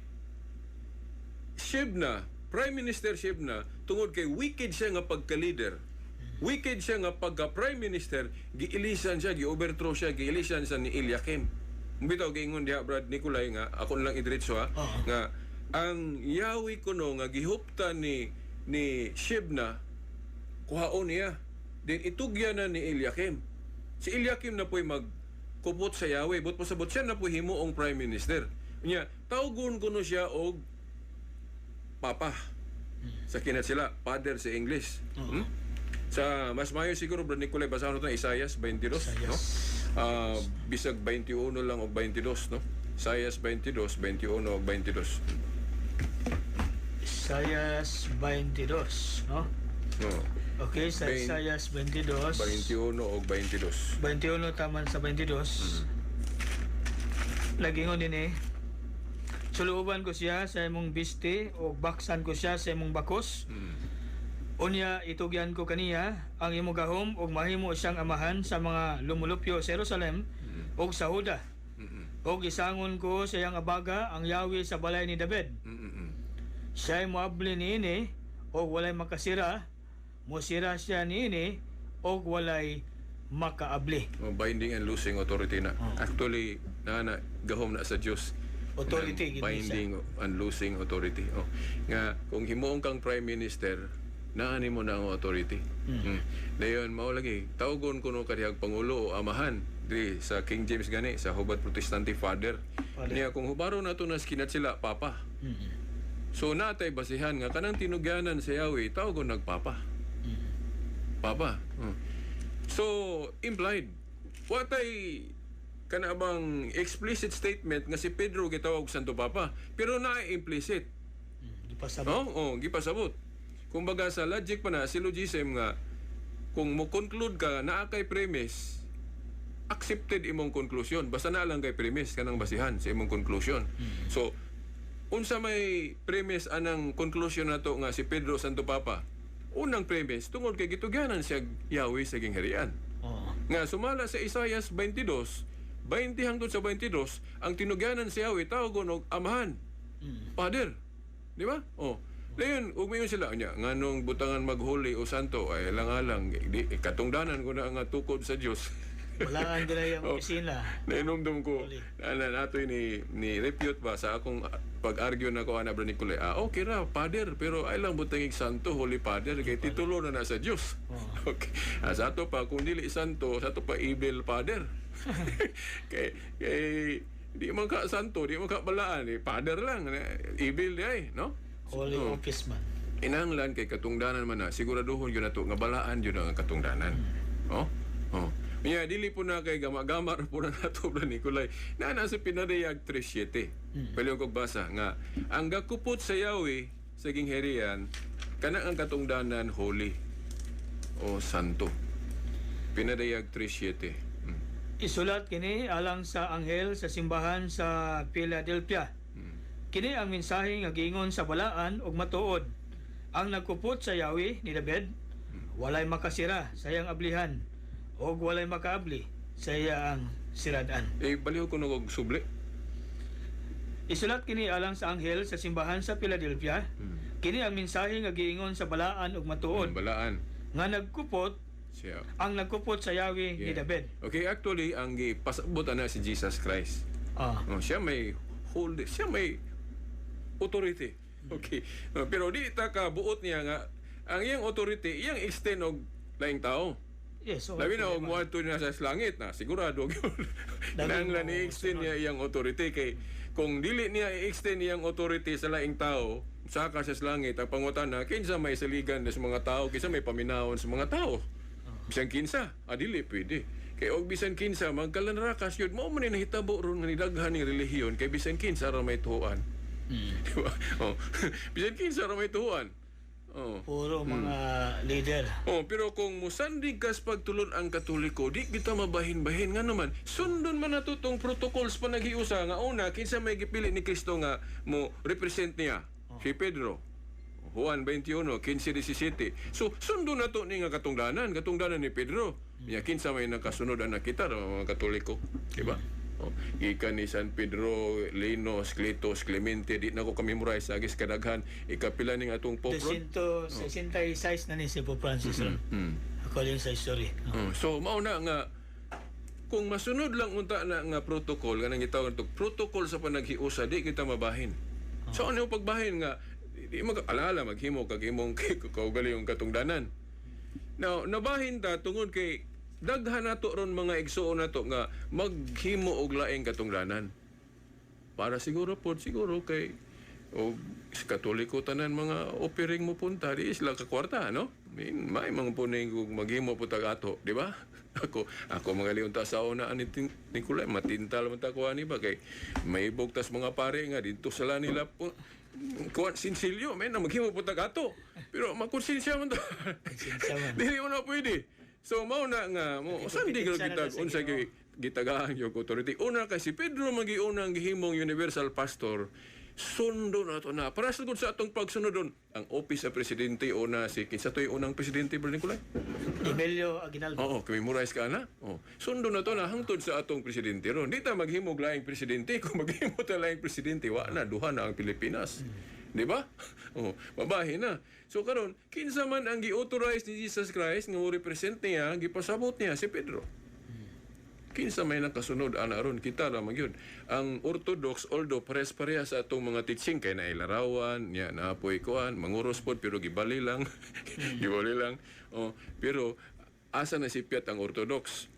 Shebna, Prime Minister Shebna, tungod kay wicked siya nga pagka-leader, wicked siya nga pagka Prime Minister, giilisan siya, gi-overthrow siya, giilisan siya ni Eliakim. Bitaw giingon diha, Brad Nicolay, nga ako na lang idiretso ha, nga ang Yahweh kuno nga gihuptan ni Shebna kuhaon niya. Then itugyan na ni Eliakim. Si Eliakim na po'y magkupot sa Yahweh, but pasabot siya na po'y himuong prime minister. Nya, tawgon kuno siya og papa. Sa kinat sila, father sa English. Sa mas mayo siguro, Brad Nicolay, basahan natin Isaiah 22, no? Isaias. Ah, bisag 21 lang og 22, no? Isaias 22, 21 ug 22. Isaias 22, no? No. Okay, sa Isaias 22. 21 ug 22. 21 taman sa 22. Lagingon din eh. Suluoban ko siya sa imong biste o baksan ko siya sa imong bakos. Unya itugyan ko kaniya ang imong gahom ug mahimo siyang amahan sa mga lumulupyo sa Jerusalem ug sa Huda. Ug isangon ko sa iyang abaga ang yawi sa balay ni David. Siya'y moabli niini og walay makasira, mosira siya niini og walay makaabli. Oh, binding and loosing authority na. Actually, na gahom na sa Dios. Authority, Nang gid ni siya. binding and loosing authority. Oh. Nga kung himuon kang prime minister, naani mo na ang authority. Dayon mao lagi tawgon kuno kadihag pangulo o amahan diri sa King James gani, sa Hubad Protestante, father. Father. Niya kung hubaro nato nas kinat sila papa. So natay basihan nga kanang tinugyanan sa Yahweh tawgon nagpapa. Papa. So implied. Watay kana bang explicit statement nga si Pedro gitawag Santo Papa, pero naa implicit. Gipasabot. Oh, gipasabot. Kumbaga sa logic pa na syllogism nga kung mo conclude ka naa kay premise, accepted imong conclusion basta naa lang kay premise, kanang basihan sa imong conclusion. So unsa may premise anang conclusion nato nga si Pedro Santo Papa? Unang premise, tungod kay gitugyanan siya Yahweh sa gingharian. Nga sumala sa Isaias 22, 20 hangtod sa 22, ang tinugyanan si Yahweh tawgon og amahan. Father. Di ba? Oh. Dayon, ug mayon sila nya nganong butangan mag-holy o santo ay alang-alang di katungdanan ko na nga tukod sa Dios. Walaan din na yung Oh. opisina. Nainomdom ko Holy. na natoy ni repute ba sa akong pag-argue na ko ana bro Nicolay. Ah, okay ra father, pero ay lang butangig santo, holy father, kay titulo na na sa Dios. Okay. Ah, sa ato pa kung dili santo, sa ato pa evil father. Kay di man ka santo, di man ka balaan, eh, father lang, evil di ay, no? Holy Oh. office man. Inahanglan kay katungdanan man na siguraduhon yun nato nga balaan yun ang katungdanan. Oh? Oh. Nya dili po na kay gama-gama ra po na nato bro Nicolay. Na nasa Pinadayag 3:7. Pwede kog basa nga ang gakupot sa Yahweh sa gingharian kana ang katungdanan holy o santo. Pinadayag 3:7. Isulat kini alang sa anghel sa simbahan sa Philadelphia. Kini ang mensahe nga giingon sa balaan ug matuod. Ang nagkupot sa Yahweh ni David, walay makasira sa iyang ablihan ug walay makaabli sa iyang siradan. Eh baliw ko og subli. Isulat kini alang sa anghel sa simbahan sa Philadelphia. Kini ang mensahe nga giingon sa balaan ug matuod Balaan nga nagkupot siya. ang nagkupot sa Yahweh ni David. Okay, actually ang gipasabot ana si Jesus Christ. Oh, siya may hold, siya may authority. Okay. Oh, pero di ta ka buot niya nga ang iyang authority iyang extend og laing tao. Yes, so, Labi na og moadto niya sa langit na sigurado gyud. Kinahanglan mo i-extend niya iyang authority kay kung dili niya i-extend iyang authority sa laing tao, saka siya sa langit, ang pangutana kinsa may saligan sa mga tao, kinsa may paminawon sa mga tao. Bisan kinsa, ah, dili pwede. Kay og bisan kinsa magkalanrakas yun, mao man ni nahitabo ron nga nidaghan ning relihiyon kay bisan kinsa ra may tuoan. Di ba? Oh. Bisan kinsa ra may tuoan. Oh. Puro mga leader. Oh, pero kung musandig kas pagtulon ang Katoliko, di kita mabahin-bahin nga naman. Sundon man nato tong protocols pa naghiusa nga una kinsa may gipili ni Kristo nga mo represent niya? Si Pedro. Juan 21, 15, 17. So, sundon nato ni nga katungdanan, katungdanan ni Pedro. Ya kinsa may nakasunod ang nakita mga Katoliko, di ba? Oh, gikan ni San Pedro, Linos, Cletos, Clemente, di na ko ka-memorize sa agis kadaghan. Ikapila ning atong Pope ron. 266 na ni si Pope Francis ron. According sa history. Oh. So mao na nga kung masunod lang unta na nga protocol kanang gitawag to protocol sa panaghiusa, di kita mabahin. So ano yung pagbahin nga di mag alala maghimo kag imong kaugalingong katungdanan. Now nabahin ta tungod kay daghan nato ron mga igsuon nato nga maghimo og laing katungdanan. Para siguro pod siguro kay o sa Katoliko tanan mga offering mo punta di sila kakwarta, no? May mga puning kung maghimo po tag ato, di ba? Ako mga ta sa una ani Nicolay, matintal man ta ko ani ba kay may bugtas mga pare nga didto sala nila po kuan sinsilyo men na maghimo po tag ato. Pero makonsensya man ta. Konsensya man. Dili mo na pwede. So mao na nga mo sandi Nagkumpetensiya na kita ta sa unsa Ginoo. kay gitagaan yung authority. Una kay si Pedro magiunang gihimong universal pastor, sundo na to na. Para sa gud sa atong pagsunod doon, ang office sa presidente una si kinsa to'y unang presidente, Brother Nicolay? Emilio Aguinaldo. Oo, memorize ka na. Oh. Sundo na to na hangtod sa atong presidente ron. Di ta maghimog laing presidente. Kung maghimo ta laing presidente, wa na duha na ang Pilipinas. Di ba? Oh, babahe na. So karon, kinsa man ang gi-authorize ni Jesus Christ nga mo represent niya, gipasabot niya si Pedro. Kinsa may nakasunod ana ron, kita ra man gyud. Ang Orthodox, although pares pareha sa atong mga teaching kay naay larawan niya, naapoy kuan, manguros pod pero gibali lang. Gibali lang. Oh, pero asa na sipyat ang Orthodox?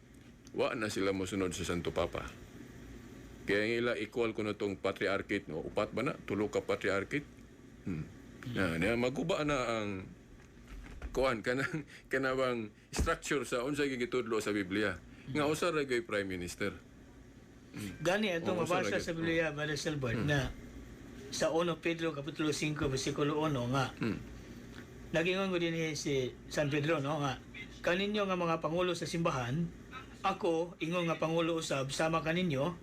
Wa na sila mosunod sa Santo Papa. Kaya ang ila equal kuno tong patriarchate, no? Upat ba na? Tulo ka patriarchate. Na, na maguba na ang kuan kanang kanabang structure sa unsay gitudlo sa Biblia. Nga usa ra gyud prime minister. Gani atong Oo, mabasa sa sa Biblia, Brother Silbert, na sa 1 Pedro kapitulo 5 bersikulo 1 nga nagingon ko din si San Pedro, no, nga kaninyo nga mga pangulo sa simbahan, ako ingon nga pangulo usab sama kaninyo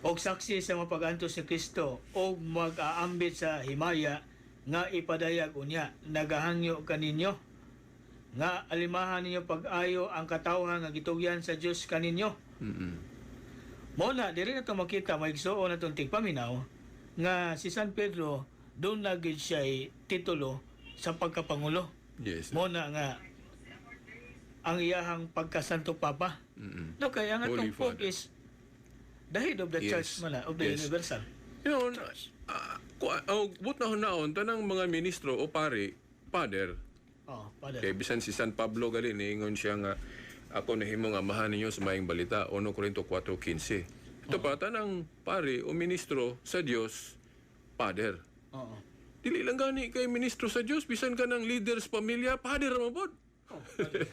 og saksi sa mga pag-antos ni Kristo og mag-aambit sa himaya nga ipadayag unya, nagahangyo kaninyo nga alimahan ninyo pag-ayo ang katawhan nga gitugyan sa Dios kaninyo. Mo na diri na to makita, maigsuon na tong tigpaminaw, nga si San Pedro doon na gid siya titulo sa pagkapangulo. Mo na nga ang iyahang pagkasanto papa. No, kaya nga Holy itong Pope Father. is the head of the church man na, of the universal. Oh, but na hunaon tanang mga ministro o pari, father. Oh, father. Kay bisan si San Pablo gali niingon siya nga ako nahimo nga amahan ninyo sa maayong balita, 1 Corinto 4:15. Ito pa tanang pari o ministro sa Dios, father. Dili lang gani kay ministro sa Dios, bisan ka ng leader sa pamilya, father man pod. Oh, father.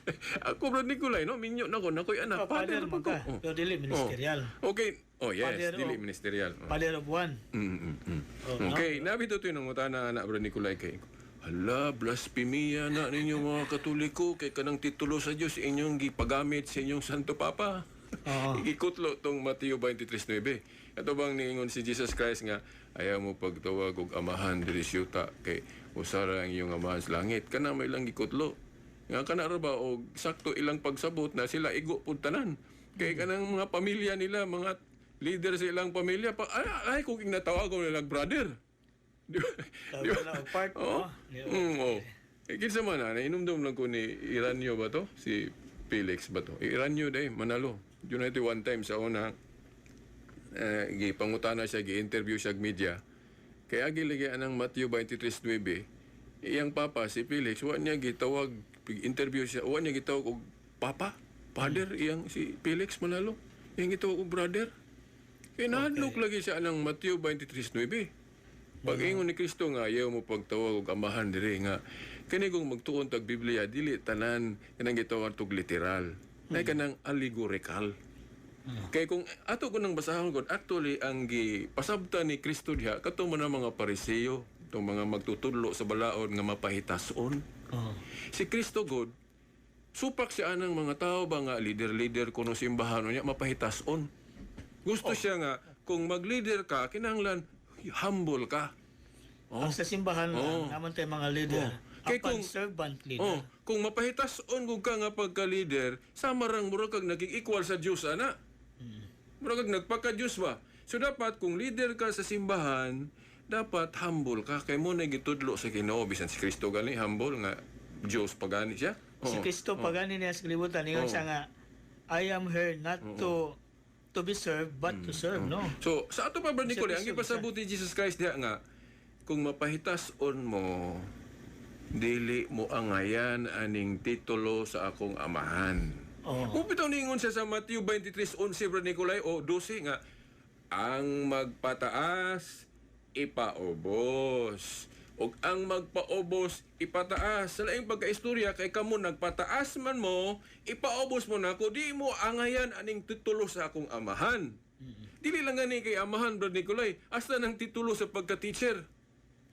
Ako, Brad Nicolay, no, minyo na ko, nakoy anak, Oh, father father man man ko. ka. Oh. Pero dili ministerial. Oh. Okay. Oh, yes, Father dili ministerial. Oh. Father of one. Oh, no? Okay, nabito to yung na anak, Brad Nicolay, kay hala, blasphemia na ninyo mga Katoliko kay kanang titulo sa Dios inyong gipagamit sa inyong Santo Papa. Ikutlo tong Mateo 23:9. Ato bang niingon si Jesus Christ nga ayaw mo pagtawag og amahan diri sa yuta kay usara ang iyong amahan sa langit. Kana may lang gikutlo. Nga kana ra ba og sakto ilang pagsabot na sila igo pud tanan. Kay kanang mga pamilya nila, mga leader sa ilang pamilya pa ay, ay kung natawag ko nilang brother. Di ba? Di ba? Tawag na og part, Oo. no? Di ba? Oo. Eh, kinsa man na, nainumdum lang ko ni Iranyo ba to? Si Felix ba to? Iranyo day, Manalo. United one time sa una, eh, gipangutana siya, gi-interview siya og media. Kaya giligi anang Matthew 23:9, iyang papa si Felix, wa niya gitawag, interview siya, wa niya gitawag og papa, father, iyang si Felix Manalo. Iyang gitawag og brother. Kaya nahadlok lagi siya anang Matthew 23:9. Pag ingon ni Kristo nga ayaw mo pagtawag og amahan diri nga kani kung magtuon tag Biblia dili tanan kanang gitawag tog literal. Na kanang allegorical. Kay kung ato ko nang basahon gud, actually ang gipasabta ni Kristo diha kato man ang mga Pariseo, itong mga magtutudlo sa balaod nga mapahitason. Si Kristo gud supak siya anang mga tao ba nga leader-leader kuno simbahan unya mapahitason. Gusto siya nga kung mag-leader ka kinahanglan humble ka. Ang sa simbahan lang, naman tayo mga leader. Kay Apan servant leader. Oh, kung mapahitason kung ka nga pagka-leader, sama rang mura kag naging equal sa Dios ana. Mura kag nagpaka-Dios ba? So dapat kung leader ka sa simbahan, dapat humble ka kay mo na gitudlo sa Ginoo bisan si Kristo gani humble nga Dios pagani siya. Si Kristo pagani niya sa kalibutan, ingon siya nga, "I am here not to be served but to serve," no? So, sa ato pa ba, Nicole, ang Servisyo, gipasabot ni Jesus Christ diha nga kung mapahitason mo, dili mo angayan aning titulo sa akong amahan. Kung bitaw niingon siya sa Matthew 23:11, Bro Nicolay, o 12 nga ang magpataas ipaubos. Ug ang magpaubos, ipataas. Sa laing pagkaistorya, kay kamo nagpataas man mo, ipaubos mo nako, di mo angayan aning titulo sa akong amahan. Dili lang gani kay amahan, Brad Nicolay, hasta ng titulo sa pagka-teacher.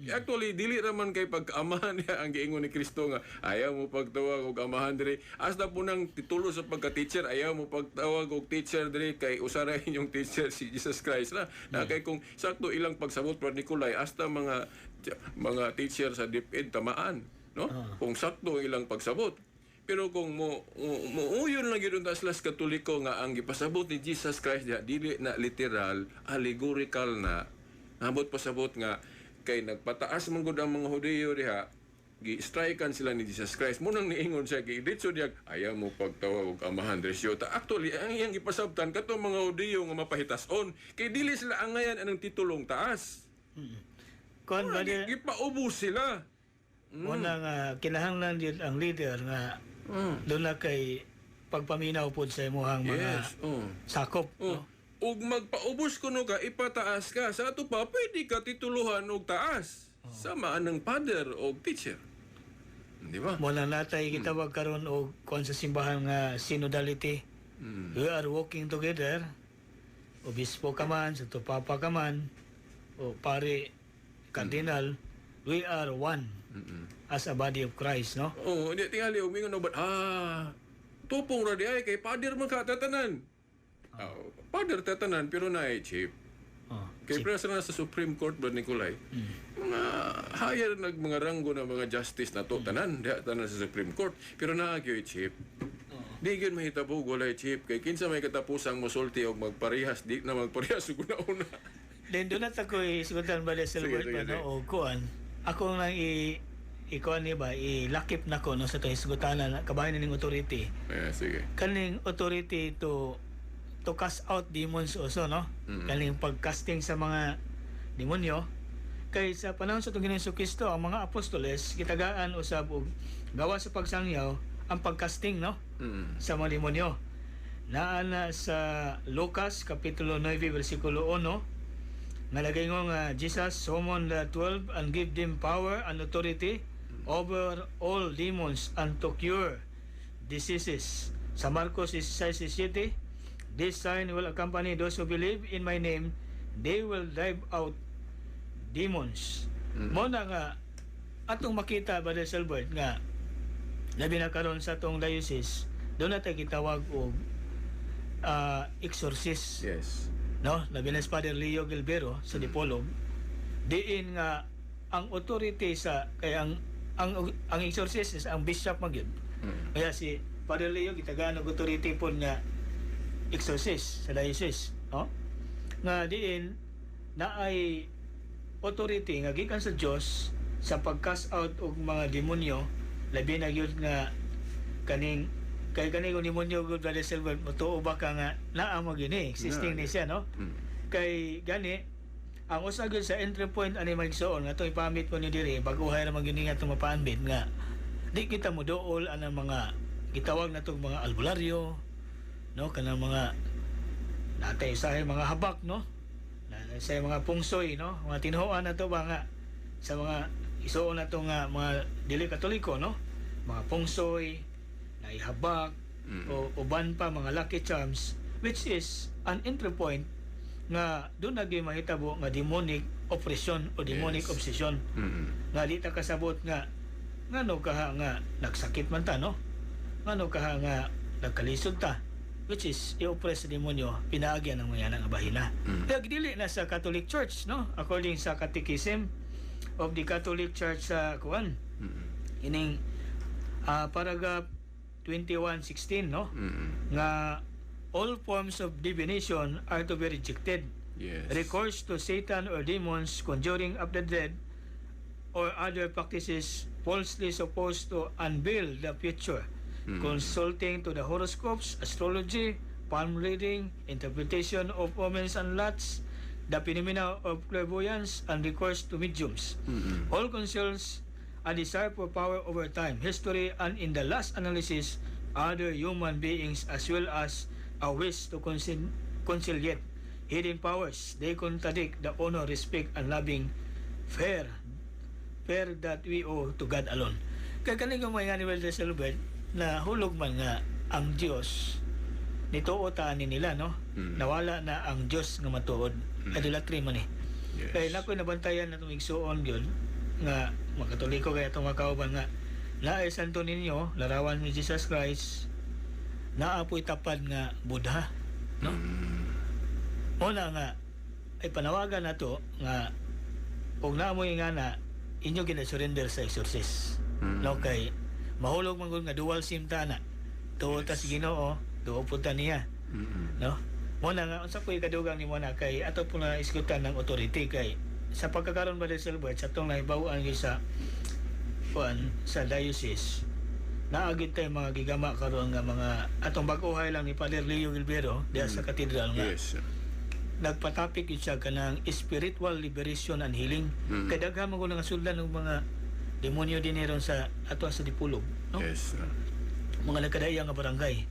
Actually, dili raman kay pagkaamahan niya ang giingon ni Kristo nga ayaw mo pagtawag og amahan diri. Hasta po nang titulo sa pagka-teacher, ayaw mo pagtawag og teacher diri kay usa ra inyong teacher, si Jesus Christ na. Na kay kung sakto ilang pagsabot, Brad Nicolay, hasta mga teacher sa DepEd tamaan, no? Kung sakto ilang pagsabot. Pero kung mo uyon lang gyud unta sila sa Katoliko nga ang gipasabot ni Jesus Christ diha dili na literal, allegorical na. Nabot pasabot nga kay nagpataas man gud ang mga Hudiyo diha, gi-strikean sila ni Jesus Christ. Munang niingon siya kay ditso diya, ayaw mo pagtawag og amahan dresyo. Ta actually ang iyang gipasabtan katong mga Hudiyo nga mapahitason kay dili sila angayan anang titulong taas. Kuan ba di Gipaubos sila. Una nga kinahanglan yun ang leader nga doon na kay pagpaminaw pod sa imuhang mga sakop, no? Ug magpaubos kuno ka, ipataas ka. Sa ato pa, pwede ka tituluhan og taas. Sama anang father o teacher. Di ba? Mo na natay gitawag karon og kuan sa simbahan nga synodality. We are walking together. Obispo ka man, sa papa ka man, o pare, cardinal, we are one as a body of Christ, no? Oo, di tingali og mingon ba tupong ra di ay kay father man ka tatanan. Ah, father tatanan pero naay chief. Kay presa na sa Supreme Court ba, Nicolay? Mga higher nag mga ranggo na mga justice na to tanan, diha tanan sa Supreme Court, pero naa gyud chief. Di gyud mahitabo walay chief kay kinsa may katapusang mosulti og magparehas, di na magparehas ug una-una. Then doon na ko isgutan ba sa Sige, Silver sige, ba, no? sige. O kuan. Ako nang i ikuan ni ba ilakip na ko, no, sa itong isgutanan kabahin ning authority. Yeah, sige. Kaning authority to cast out demons also, no? Kaning pagcasting sa mga demonyo kay sa panahon sa atong Ginoong Kristo, ang mga apostoles gitagaan usab og gawa sa pagsangyaw ang pagcasting, no, sa mga demonyo. Naa na sa Lucas kapitulo 9 bersikulo 1, nalagay ngo nga Jesus summoned the 12 and give them power and authority over all demons and to cure diseases. Sa Marcos 16:17, "This sign will accompany those who believe in my name, they will drive out demons." Mo na nga atong makita ba, Silbert, nga labi na karon sa atong diocese, doon natin gitawag og exorcist, no? Labi na si Father Leo Gilbero sa Dipolog, diin nga ang authority sa kay ang exorcist is ang bishop man gyud. Kaya si Father Leo gitagaan og authority pod nga exorcist sa diocese, no, nga diin na ay authority nga gikan sa Dios sa pag-cast out og mga demonyo, labi na gyud nga kaning kay kaning kung demonyo gud, Brother Silver, motuo ba ka nga naa mo gini existing Naa, ni siya, no? Kay gani ang usa gyud sa entry point ani magsuon nga itong ipamit ko ni diri baguhay ra man gyud nga itong mapaambit nga di kita mo dool anang mga gitawag na tong mga albularyo, no, kanang mga natay sa mga habak, no, na sa mga pungsoy, no, mga tinuoan na to ba nga sa mga isuon na to nga mga dili Katoliko, no, mga pungsoy na ihabak o uban pa mga lucky charms, which is an entry point nga doon nagi mahitabo nga demonic oppression o demonic obsession nga di ta kasabot nga ngano kaha nga nagsakit man ta, no, ngano kaha nga nagkalisod ta, which is i-oppress sa demonyo pinaagyan ng mga nga bahina. Kaya dili na sa Catholic Church, no, according sa Catechism of the Catholic Church sa kuan ining paragraph 2116, no, nga all forms of divination are to be rejected. Recourse to Satan or demons, conjuring of the dead, or other practices falsely supposed to unveil the future, consulting to the horoscopes, astrology, palm reading, interpretation of omens and lots, the phenomena of clairvoyance, and recourse to mediums. All conceals a desire for power over time, history, and in the last analysis, other human beings, as well as a wish to conciliate hidden powers. They contradict the honor, respect, and loving fear Fear that we owe to God alone. Kay kani nga mga ni Brother Silbert na hulog man nga ang Dios nituo ta ani nila, no? Nawala na ang Dios nga matuod. Idolatry man eh. Kay nakoy nabantayan na itong igsuon yun nga makatoliko kaya itong mga kauban nga naay Santo Niño, larawan ni Jesus Christ, naa po'y tapad nga Buddha, no? Una nga ay panawagan nato nga kung naamoy nga na inyo gina-surrender sa exorcist. No, kay mahulog man gud nga dual sim ta na. Tuo ta sa Ginoo, tuo pud ta niya. No? Mo na nga unsa po'y kadugang nimo na kay ato po na isgutan ng authority kay sa pagkakaroon ba Silbert sa atong nahibaw-an gyud sa kuan sa diocese, naagid tayo mga gigama karon nga mga atong bag-ohay lang ni Father Leo Gilbero diha sa katedral nga nagpatapik yun siya kanang spiritual liberation and healing kay daghan man nga suldan ng mga demonyo din ron sa ato sa Dipolog, no? Mga nagkadaya nga barangay,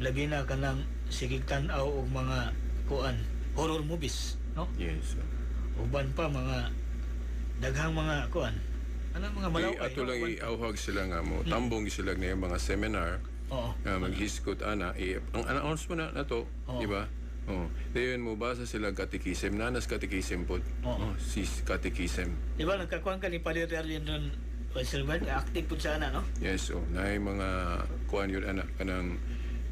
labi na kanang sigig tan-aw og mga kuan, horror movies, no? Uban pa mga daghang mga kuan ano mga Di, malaway, ato no? lang Uban- iauhag sila nga mo tambong sila nga yung mga seminar nga maghisgot ana ang announce mo na nato, di ba? Oh, dayon mo basa sila catechism, nanas catechism pod. Oo. Oh, sis catechism. Di ba nagkakuan ka ni Padre Arlene ron, Silvan, active po sana, no? Yes, oh, naay mga kuan yun ana kanang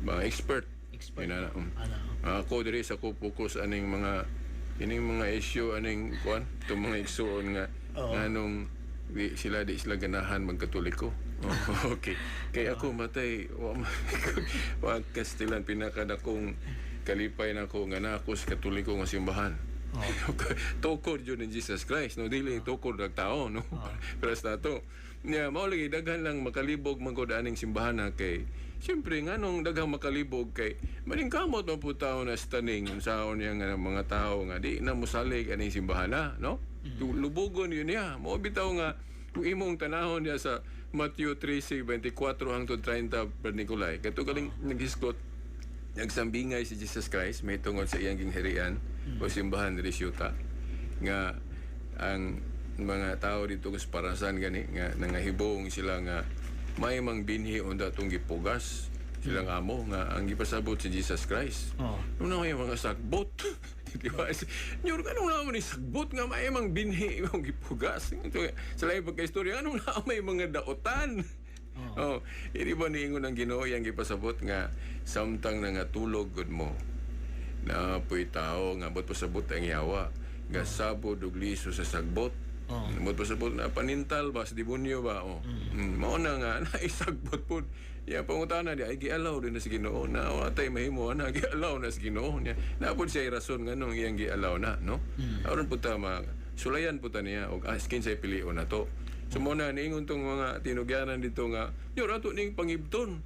mga expert. Expert. Yun, ana. Ano? Ako diri sa ko focus aning mga ining mga issue aning kuan itong mga igsuon nga nganong di sila ganahan magkatoliko. Oh, okay. Kay ako matay wa wa Kastilan pinakadakong kalipay nako nga naa ko sa Katoliko nga simbahan. Tukod yun ni Jesus Christ, no? Dili tukod ng tao, no? Pero sa to. Nya mao lagi daghan lang makalibog man gud aning simbahan na kay siyempre nganong daghang makalibog kay maningkamot man po tao na staning unsaon niya nga mga tao nga di na mosalig aning simbahan na, no? Lubugon yun niya. Mao bitaw nga kung imong tanahon niya sa Matthew 13:24 hangtod 30, Brad Nicolay, kato kaling naghisgot, nagsambingay si Jesus Christ may tungod sa iyang gingharian o simbahan diri siyuta nga ang mga tao dito sa Parasan gani nga nangahibong sila nga may mang binhi unta atong gipugas silang amo nga ang gipasabot si Jesus Christ. Ano na yung mga sagbot? Di ba? Nyor, ano naman ni sagbot nga may mang binhi imong gipugas? Ito, sa laing pagkaistorya, ano na may mga daotan? Oh, hindi ba niingon ang Ginoo yang gipasabot nga samtang nangatulog gud mo na puy tao nga bot pasabot ang yawa nga sabod og liso sa sagbot. Bot pasabot na panintal ba sa demonyo ba, oh. Mao na nga naisagbot pud. Ya pangutana di ay gialaw din na sa Ginoo na wa tay mahimo na gialaw na sa Ginoo niya. Na pud siya rason nganong iyang gialaw na, no? Aron pud ta ma sulayan pud ta niya og askin sa pilion na to. So mo na niingon tong mga tinugyanan dito nga nyor ato ning pangibton.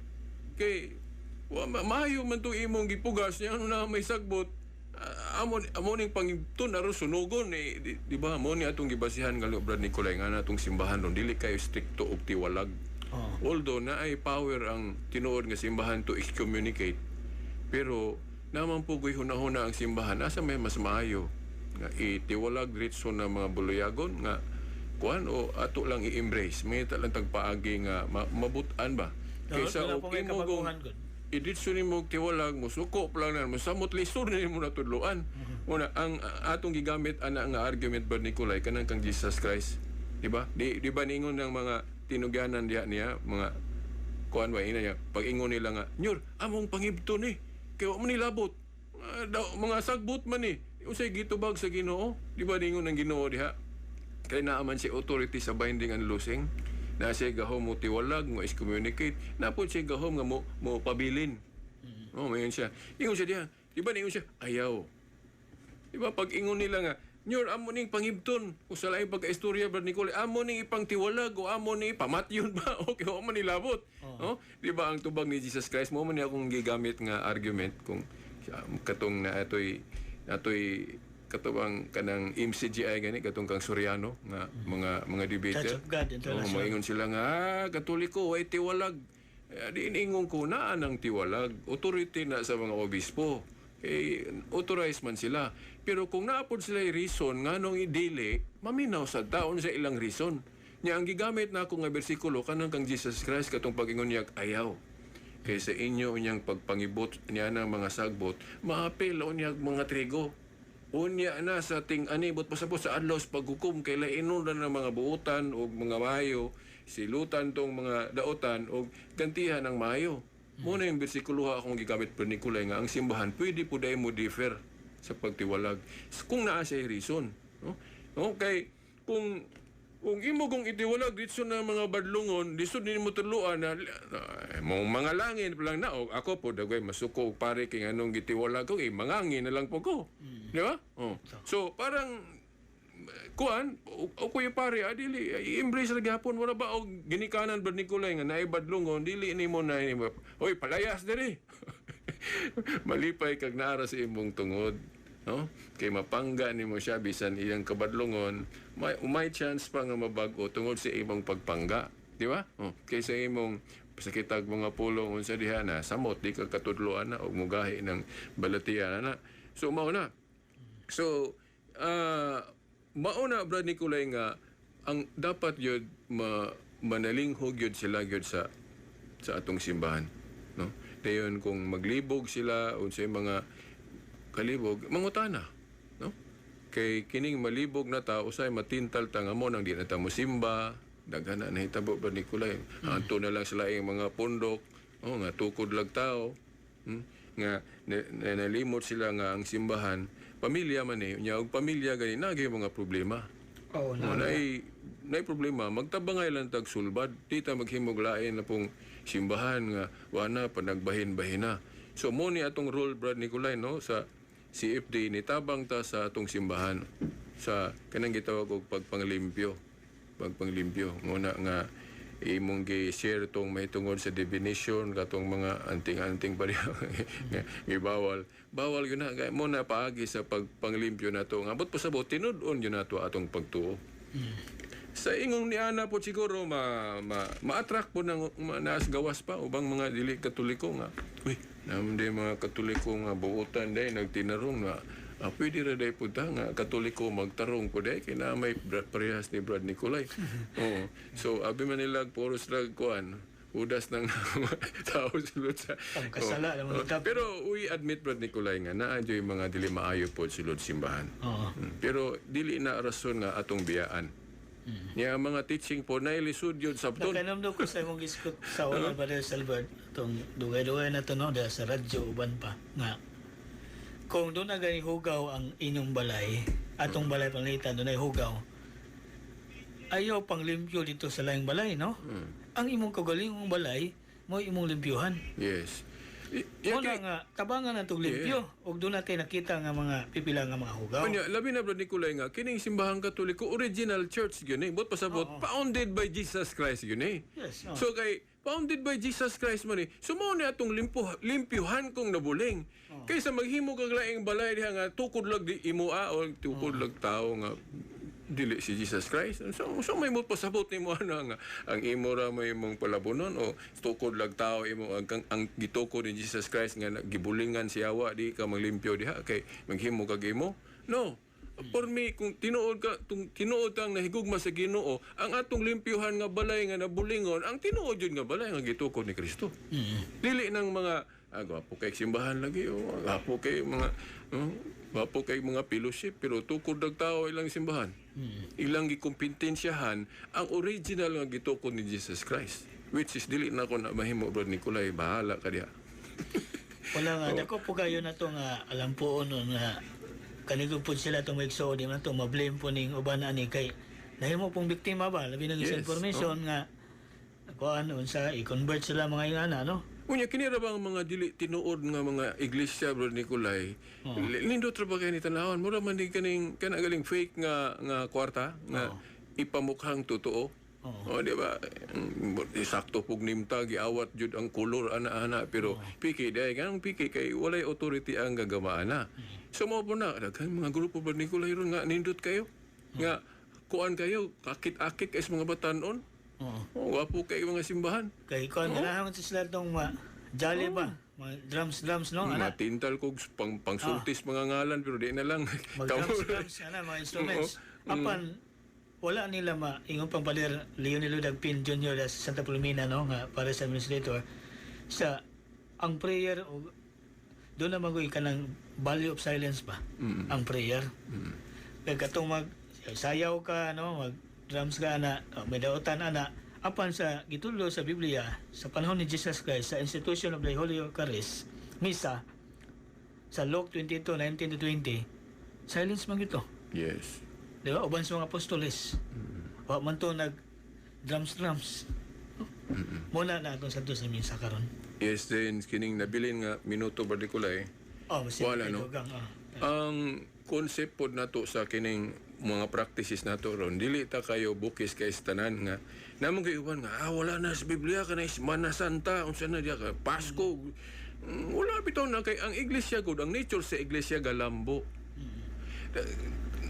Kay wa maayo man tong imong gipugas niya ano na may sagbot. Ah, amo amo ning pangibton aron sunugon eh, di ba mo ni atong gibasihan nga Brad Nicolay nga natong simbahan ron dili kayo strikto og tiwalag. Although naay power ang tinuod nga simbahan to excommunicate, pero naman po goy hunahuna ang simbahan asa may mas maayo nga itiwalag diretso na mga buluyagon nga kuan o ato lang i-embrace may ta lang tagpaagi nga mabutan ba kaysa Wala og po may imo kabaguhan gud. Iditso nimo og tiwalag mo suko pa lang na mo samot lisod na nimo natudloan. Una ang atong gigamit ana nga argument ba, Nicolay, kanang kang Jesus Christ, di ba? Di ba ningon ng mga tinugyanan diha niya mga kuan ba ina niya pag ingon nila nga nyor among pangibto ni kay wa man nilabot. Ah, daw, mga sagbot man ni unsay gitubag sa Ginoo? Di ba ningon ang Ginoo diha kay naa man si authority sa binding and loosing, na siya gahom mo tiwalag mo excommunicate, na po siya gahom nga mo pabilin. Oh, mayon siya. Ingon siya diha. Di ba ningon siya? Ayaw. Di ba pag ingon nila nga, "Nyor, amo ning pangibton." Kung sa laing pagka-istorya, Brad Nicole, amo ning ipangtiwalag o amo ning ipamatyon ba? Okay, wa man nilabot. Oh, di ba ang tubag ni Jesus Christ, mo man ni akong gigamit nga argument kung katong na atoy atoy katubang kanang MCGI gani katong kang Soriano nga mga debater. Church of God International. Oh, moingon sila nga, ah, Katoliko way tiwalag. Eh, di iningon ko na ang tiwalag. Authority na sa mga obispo. Kay authorized man sila. Pero kung naa pod sila reason nganong idili, maminaw sa taon sa ilang reason. Nya ang gigamit na ako nga bersikulo kanang kang Jesus Christ, katong pag-ingon niya, "Ayaw. Kay sa inyo unyang pagpangibot niya ng mga sagbot, maapil unyag mga trigo. Unya na sa ting ani but pasabot sa adlaw sa paghukom kay lainon na ng mga buutan o mga mayo, silutan tong mga daotan o gantihan ng mayo." Muna yung bersikulo akong gigamit per Nicolay nga ang simbahan pwede po dahil mo differ sa pagtiwalag kung naa siya reason, no? Okay, kung imo kong itiwalag ditso na mga badlungon, lisod nimo tuluan na mong mga langin pa lang na og ako po dagway masuko og pare kay anong gitiwalag ko eh, mangangin na lang po ko. Di ba? Oh. So parang kuan o kuya pare, dili i-embrace ra gyapon, wala ba og ginikanan ba Nicolay nga naay badlungon, dili nimo na, "Oy, palayas diri." Malipay kag naara sa imong tungod, no? Kay mapangga nimo siya bisan iyang kabadlungon, may chance pa nga mabag-o tungod sa imong pagpangga, di ba? Oh, kay sa imong sakitag mga pulong unsa diha na samot di ka katudloan na og mugahi ng balatian na. So mao na. So mao na, Brad Nicolay, nga ang dapat yun manalinghog yun sila yun sa atong simbahan, no? Dayon kung maglibog sila unsay mga kalibog, mangutana, no? Kay kining malibog na tao usay matintal ta nga mo nang di na ta mosimba, daghan na nahitabo ba Nicolay. Anto na lang sila yung mga pundok, oh, nga tukod lag tao. Nga nalimot sila nga ang simbahan pamilya man eh. Nya og pamilya gani nagay mga problema. Oo, Oh, na. Naay problema, magtabangay lang tag sulbad. Di ta maghimog lain na pong simbahan nga wa na panagbahin-bahin na. So mo ni atong role, Brad Nicolay, no, sa CFD ni tabang ta sa atong simbahan sa kanang gitawag og pagpanglimpyo. Pagpanglimpyo mo na nga imong gi-share tong mahitungod sa divination, katong mga anting-anting pa diha nga gibawal. Bawal yun na kay mo na paagi sa pagpanglimpyo nato nga abot pasabot tinud-on yun nato atong pagtuo. Sa ingong ni ana po siguro ma, ma ma-attract po ng naas gawas pa ubang mga dili Katoliko nga, uy, naman di mga Katoliko nga buutan day nagtinarong na, pwede ra day po ta nga Katoliko magtarong po day kay na may parehas ni Brad Nicolay. Oo. So abi man nila puros lag kuan udas ng tao sulod sa Pangkasala Oo. naman Oo. Pero we admit, Brad Nicolay, nga naa yung mga dili maayo po sulod simbahan. Pero dili na rason nga atong biyaan. Niya ang mga teaching po na ilisod yun sa ton. Nakainumdum ko sa imong giskot sa una, Brother Albert, itong dugay-dugay na to, no, dahil sa radyo uban pa, nga kung doon na gani hugaw ang inyong balay, atong balay panglitan, doon ay hugaw, ayaw pang limpyo dito sa laing balay, no? Ang imong kaugalingong balay, mo imong limpyuhan. Yes. Mo na nga, tabangan na itong limpyo. Ug doon natin nakita nga mga pipila nga mga hugaw. Unya, labi na, Brad Nicolay, nga kining simbahang Katoliko original church yun eh. But pasabot founded by Jesus Christ yun eh. Yes, oh. So kay founded by Jesus Christ man eh. So mao ni atong limpyuhan kong nabuling. Kaysa maghimo kag laing balay diha nga tukod lag di imo o tukod lag tao nga dili si Jesus Christ. So may mo pasabot nimo ana nga ang imo ra may imong palabonon o tukod lag tao imo ang gitukod ni Jesus Christ nga gibulingan siya wa di ka maglimpyo diha kay maghimo kag imo. No. For me, kung tinuod ka, tung tinuod kang nahigugma sa Ginoo, ang atong limpyuhan nga balay nga nabulingon, ang tinuod yun nga balay nga gitukod ni Kristo. Dili ng mga gwapo kay simbahan lagi o gwapo kay mga gwapo kay mga fellowship pero tukod dag tao ilang simbahan. Ilang gikompetensyahan ang original nga gitukod ni Jesus Christ. Which is dili na ko na mahimo, Brad Nicolay, bahala ka diha. Wala nga, dako po kayo na to nga alam po no nga kanigo po sila itong maigsoon, di man to ma-blame po ning uban ani kay nahimo pong biktima ba, labi nang information nga kuan unsa i-convert sila mga ingana, no? Unya kini ra ba ang mga dili tinuod nga mga iglesia, Brad Nicolay? Nindot ra ba kay ni tanawon? Mura man di kaning kana galing fake nga nga kwarta nga ipamukhang totoo. Oo. Oh, di ba? Sakto pug nimta giawat jud ang kolor ana-ana pero piki dai kanang piki kay walay authority ang gagamaan na. So mao po na daghan mga grupo, Brad Nicolay, ron nga nindot kayo. Nga kuan kayo akit-akit kay sa mga batanon. Oo. Oh, wapo kay mga simbahan. Kay kuan ganahan man sila tong ma Jolly ba? Mga drums drums no ana. Matintal kog pangsultis mga ngalan pero di na lang. Mag drums drums ana mga instruments. Apan wala nila maingon pang Pader Leonilo Dagpin Jr. sa Santa Pulmina no nga para sa administrator sa ang prayer o doon na magoy kanang value of silence ba ang prayer. Kay katong mag sayaw ka no mag drums ka ana o, may daotan ana apan sa gitudlo sa Biblia sa panahon ni Jesus Christ sa institution of the Holy Eucharist misa sa Luke 22:19 to 20 silence man gyud to. Yes. Di ba? Uban sa mga apostoles. Wa man to nag drums drums. Muna na atong santo sa misa karon. Yes, then kining nabilin nga minuto ba di kulay. Oh, si Wala, no? Dugang, ah. Ang concept pod nato sa kining mga practices nato ron dili ta kayo bukis kay sa tanan nga namong kay uban nga wala na sa Biblia kanay Semana Santa unsa na diya ka Pasko. Wala bitaw na kay ang iglesia gud, ang nature sa iglesia galambo.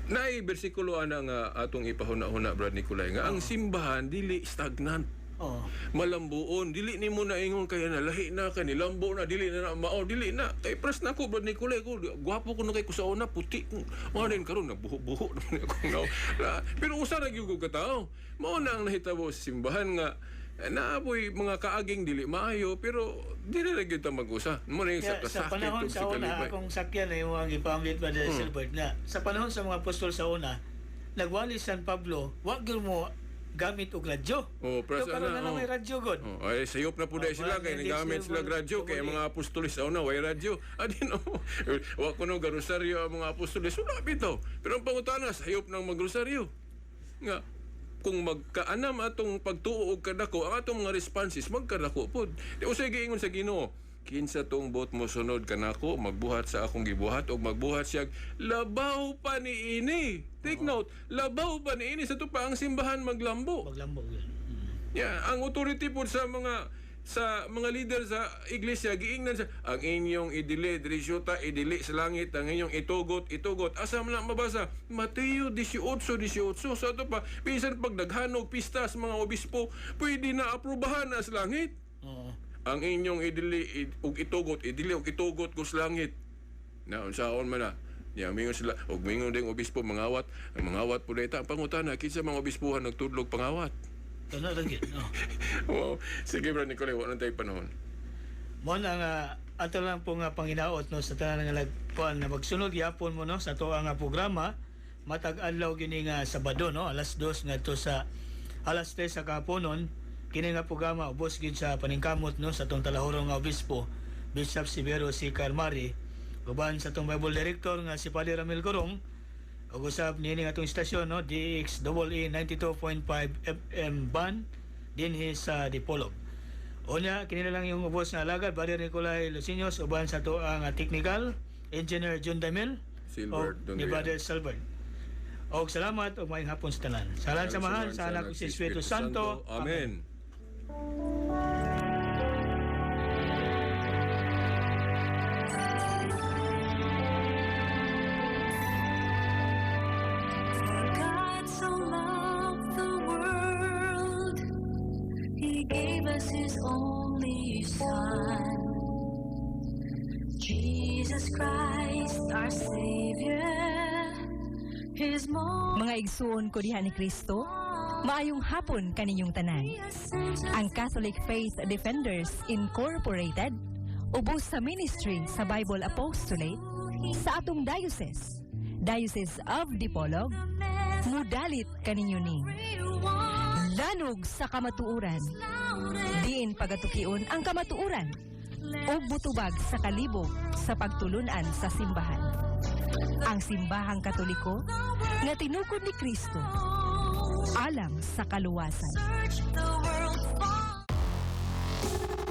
Naay bersikulo ana nga atong ipahuna-huna, Brad Nicolay, nga ang simbahan dili stagnant, Oh. malambuon. Dili nimo na ingon kay nalahi na ka nilambo na, dili na na mao, dili na kay pres na ko, Brad Nicolay. Ko gwapo ko na kay ko sa una, puti ko mao din, karon nagbuho-buho naman ako nga. Pero usa ra gyud ko ka tawo. Mao na ang nahitabo sa simbahan nga naaboy mga kaaging dili maayo, pero dili ra gyud ta mag-usa mo na yung Kaya sa sa kasakit panahon ug sa sa una, kalipay. akong sakyan na yung mga gipamlit pa mm. Silbert nga. Sa panahon sa mga apostol sa una, nagwali San Pablo, wa gyud mo gamit og radyo. Oh, pres Pero karon ana, na lang oh. may radyo god. Oh, ay sayop na po dahil Oh, sila kay parang nagamit hindi sila sila radyo kay ang mga apostoles sa una way radyo. Adi no. Wa kuno garosaryo ang mga apostoles, wala bitaw. Pero ang pangutana sayop nang magrosaryo. Nga kung magkaanam atong pagtuo og kadako, ang atong mga responses magkadako pod. Di usay giingon sa Ginoo, kinsa tong bot mo sunod kanako magbuhat sa akong gibuhat og magbuhat siya labaw pa niini. Take note, labaw pa niini sa to pa ang simbahan maglambo. Maglambo gyud. Yeah, ang authority po sa mga leader sa iglesia giingnan sa ang inyong idili diri syuta idili sa langit, ang inyong itugot itugot. Asa man lang mabasa? Mateo 18:18. Sa ato pa bisan pag daghanog pista sa mga obispo, pwede na aprubahan na sa langit. Oo. Ang inyong idili ug itugot, idili ug itugot ko sa langit na unsaon man na niya mingon sila ug mingon ding obispo mangawat, ang mangawat po dayta. Ang pangutana, kinsa mga obispohan nagtudlog pangawat? Tuno ra gyud. Oh. Wow. Sige, Bro Nicolay, wala na tayo panahon. Mo na nga ato lang po nga panginaot no sa tanan nga nagkuan na magsunod gyapon mo no sa ato nga programa matag adlaw kini nga Sabado no alas 2 ngadto sa alas 3 sa kaponon. Kini nga programa ubos gid sa paningkamot no sa atong talahurong nga obispo Bishop Severo C. Carmari uban sa atong Bible director nga si Padre Ramil Gorong ug usab niini nga atong istasyon no DXEE 92.5 FM band dinhi sa Dipolog. Unya, kini na lang yung ubos nga alagad, Brother Nicolay Lucinos, uban sa ato ang technical, Engineer John Damil, Silbert o ni Dondrian. Brother Silbert. Og salamat ug maayong hapon sa tanan. Sa ngalan sa Amahan, sa Anak ug sa Espiritu Santo. Amen. For God so loved the world, He gave us His only Son, Jesus Christ, our Savior. His most Mga igsuon ko diha ni Kristo, maayong hapon kaninyong tanan. Ang Catholic Faith Defenders Incorporated ubos sa ministry sa Bible Apostolate sa atong diocese, Diocese of Dipolog, mudalit kaninyo ni Lanog sa Kamatuoran. Diin pagatukion ang kamatuoran ug mutubag sa kalibog sa pagtulunan sa simbahan. Ang simbahang Katoliko nga tinukod ni Kristo alang sa kaluwasan. Search the world for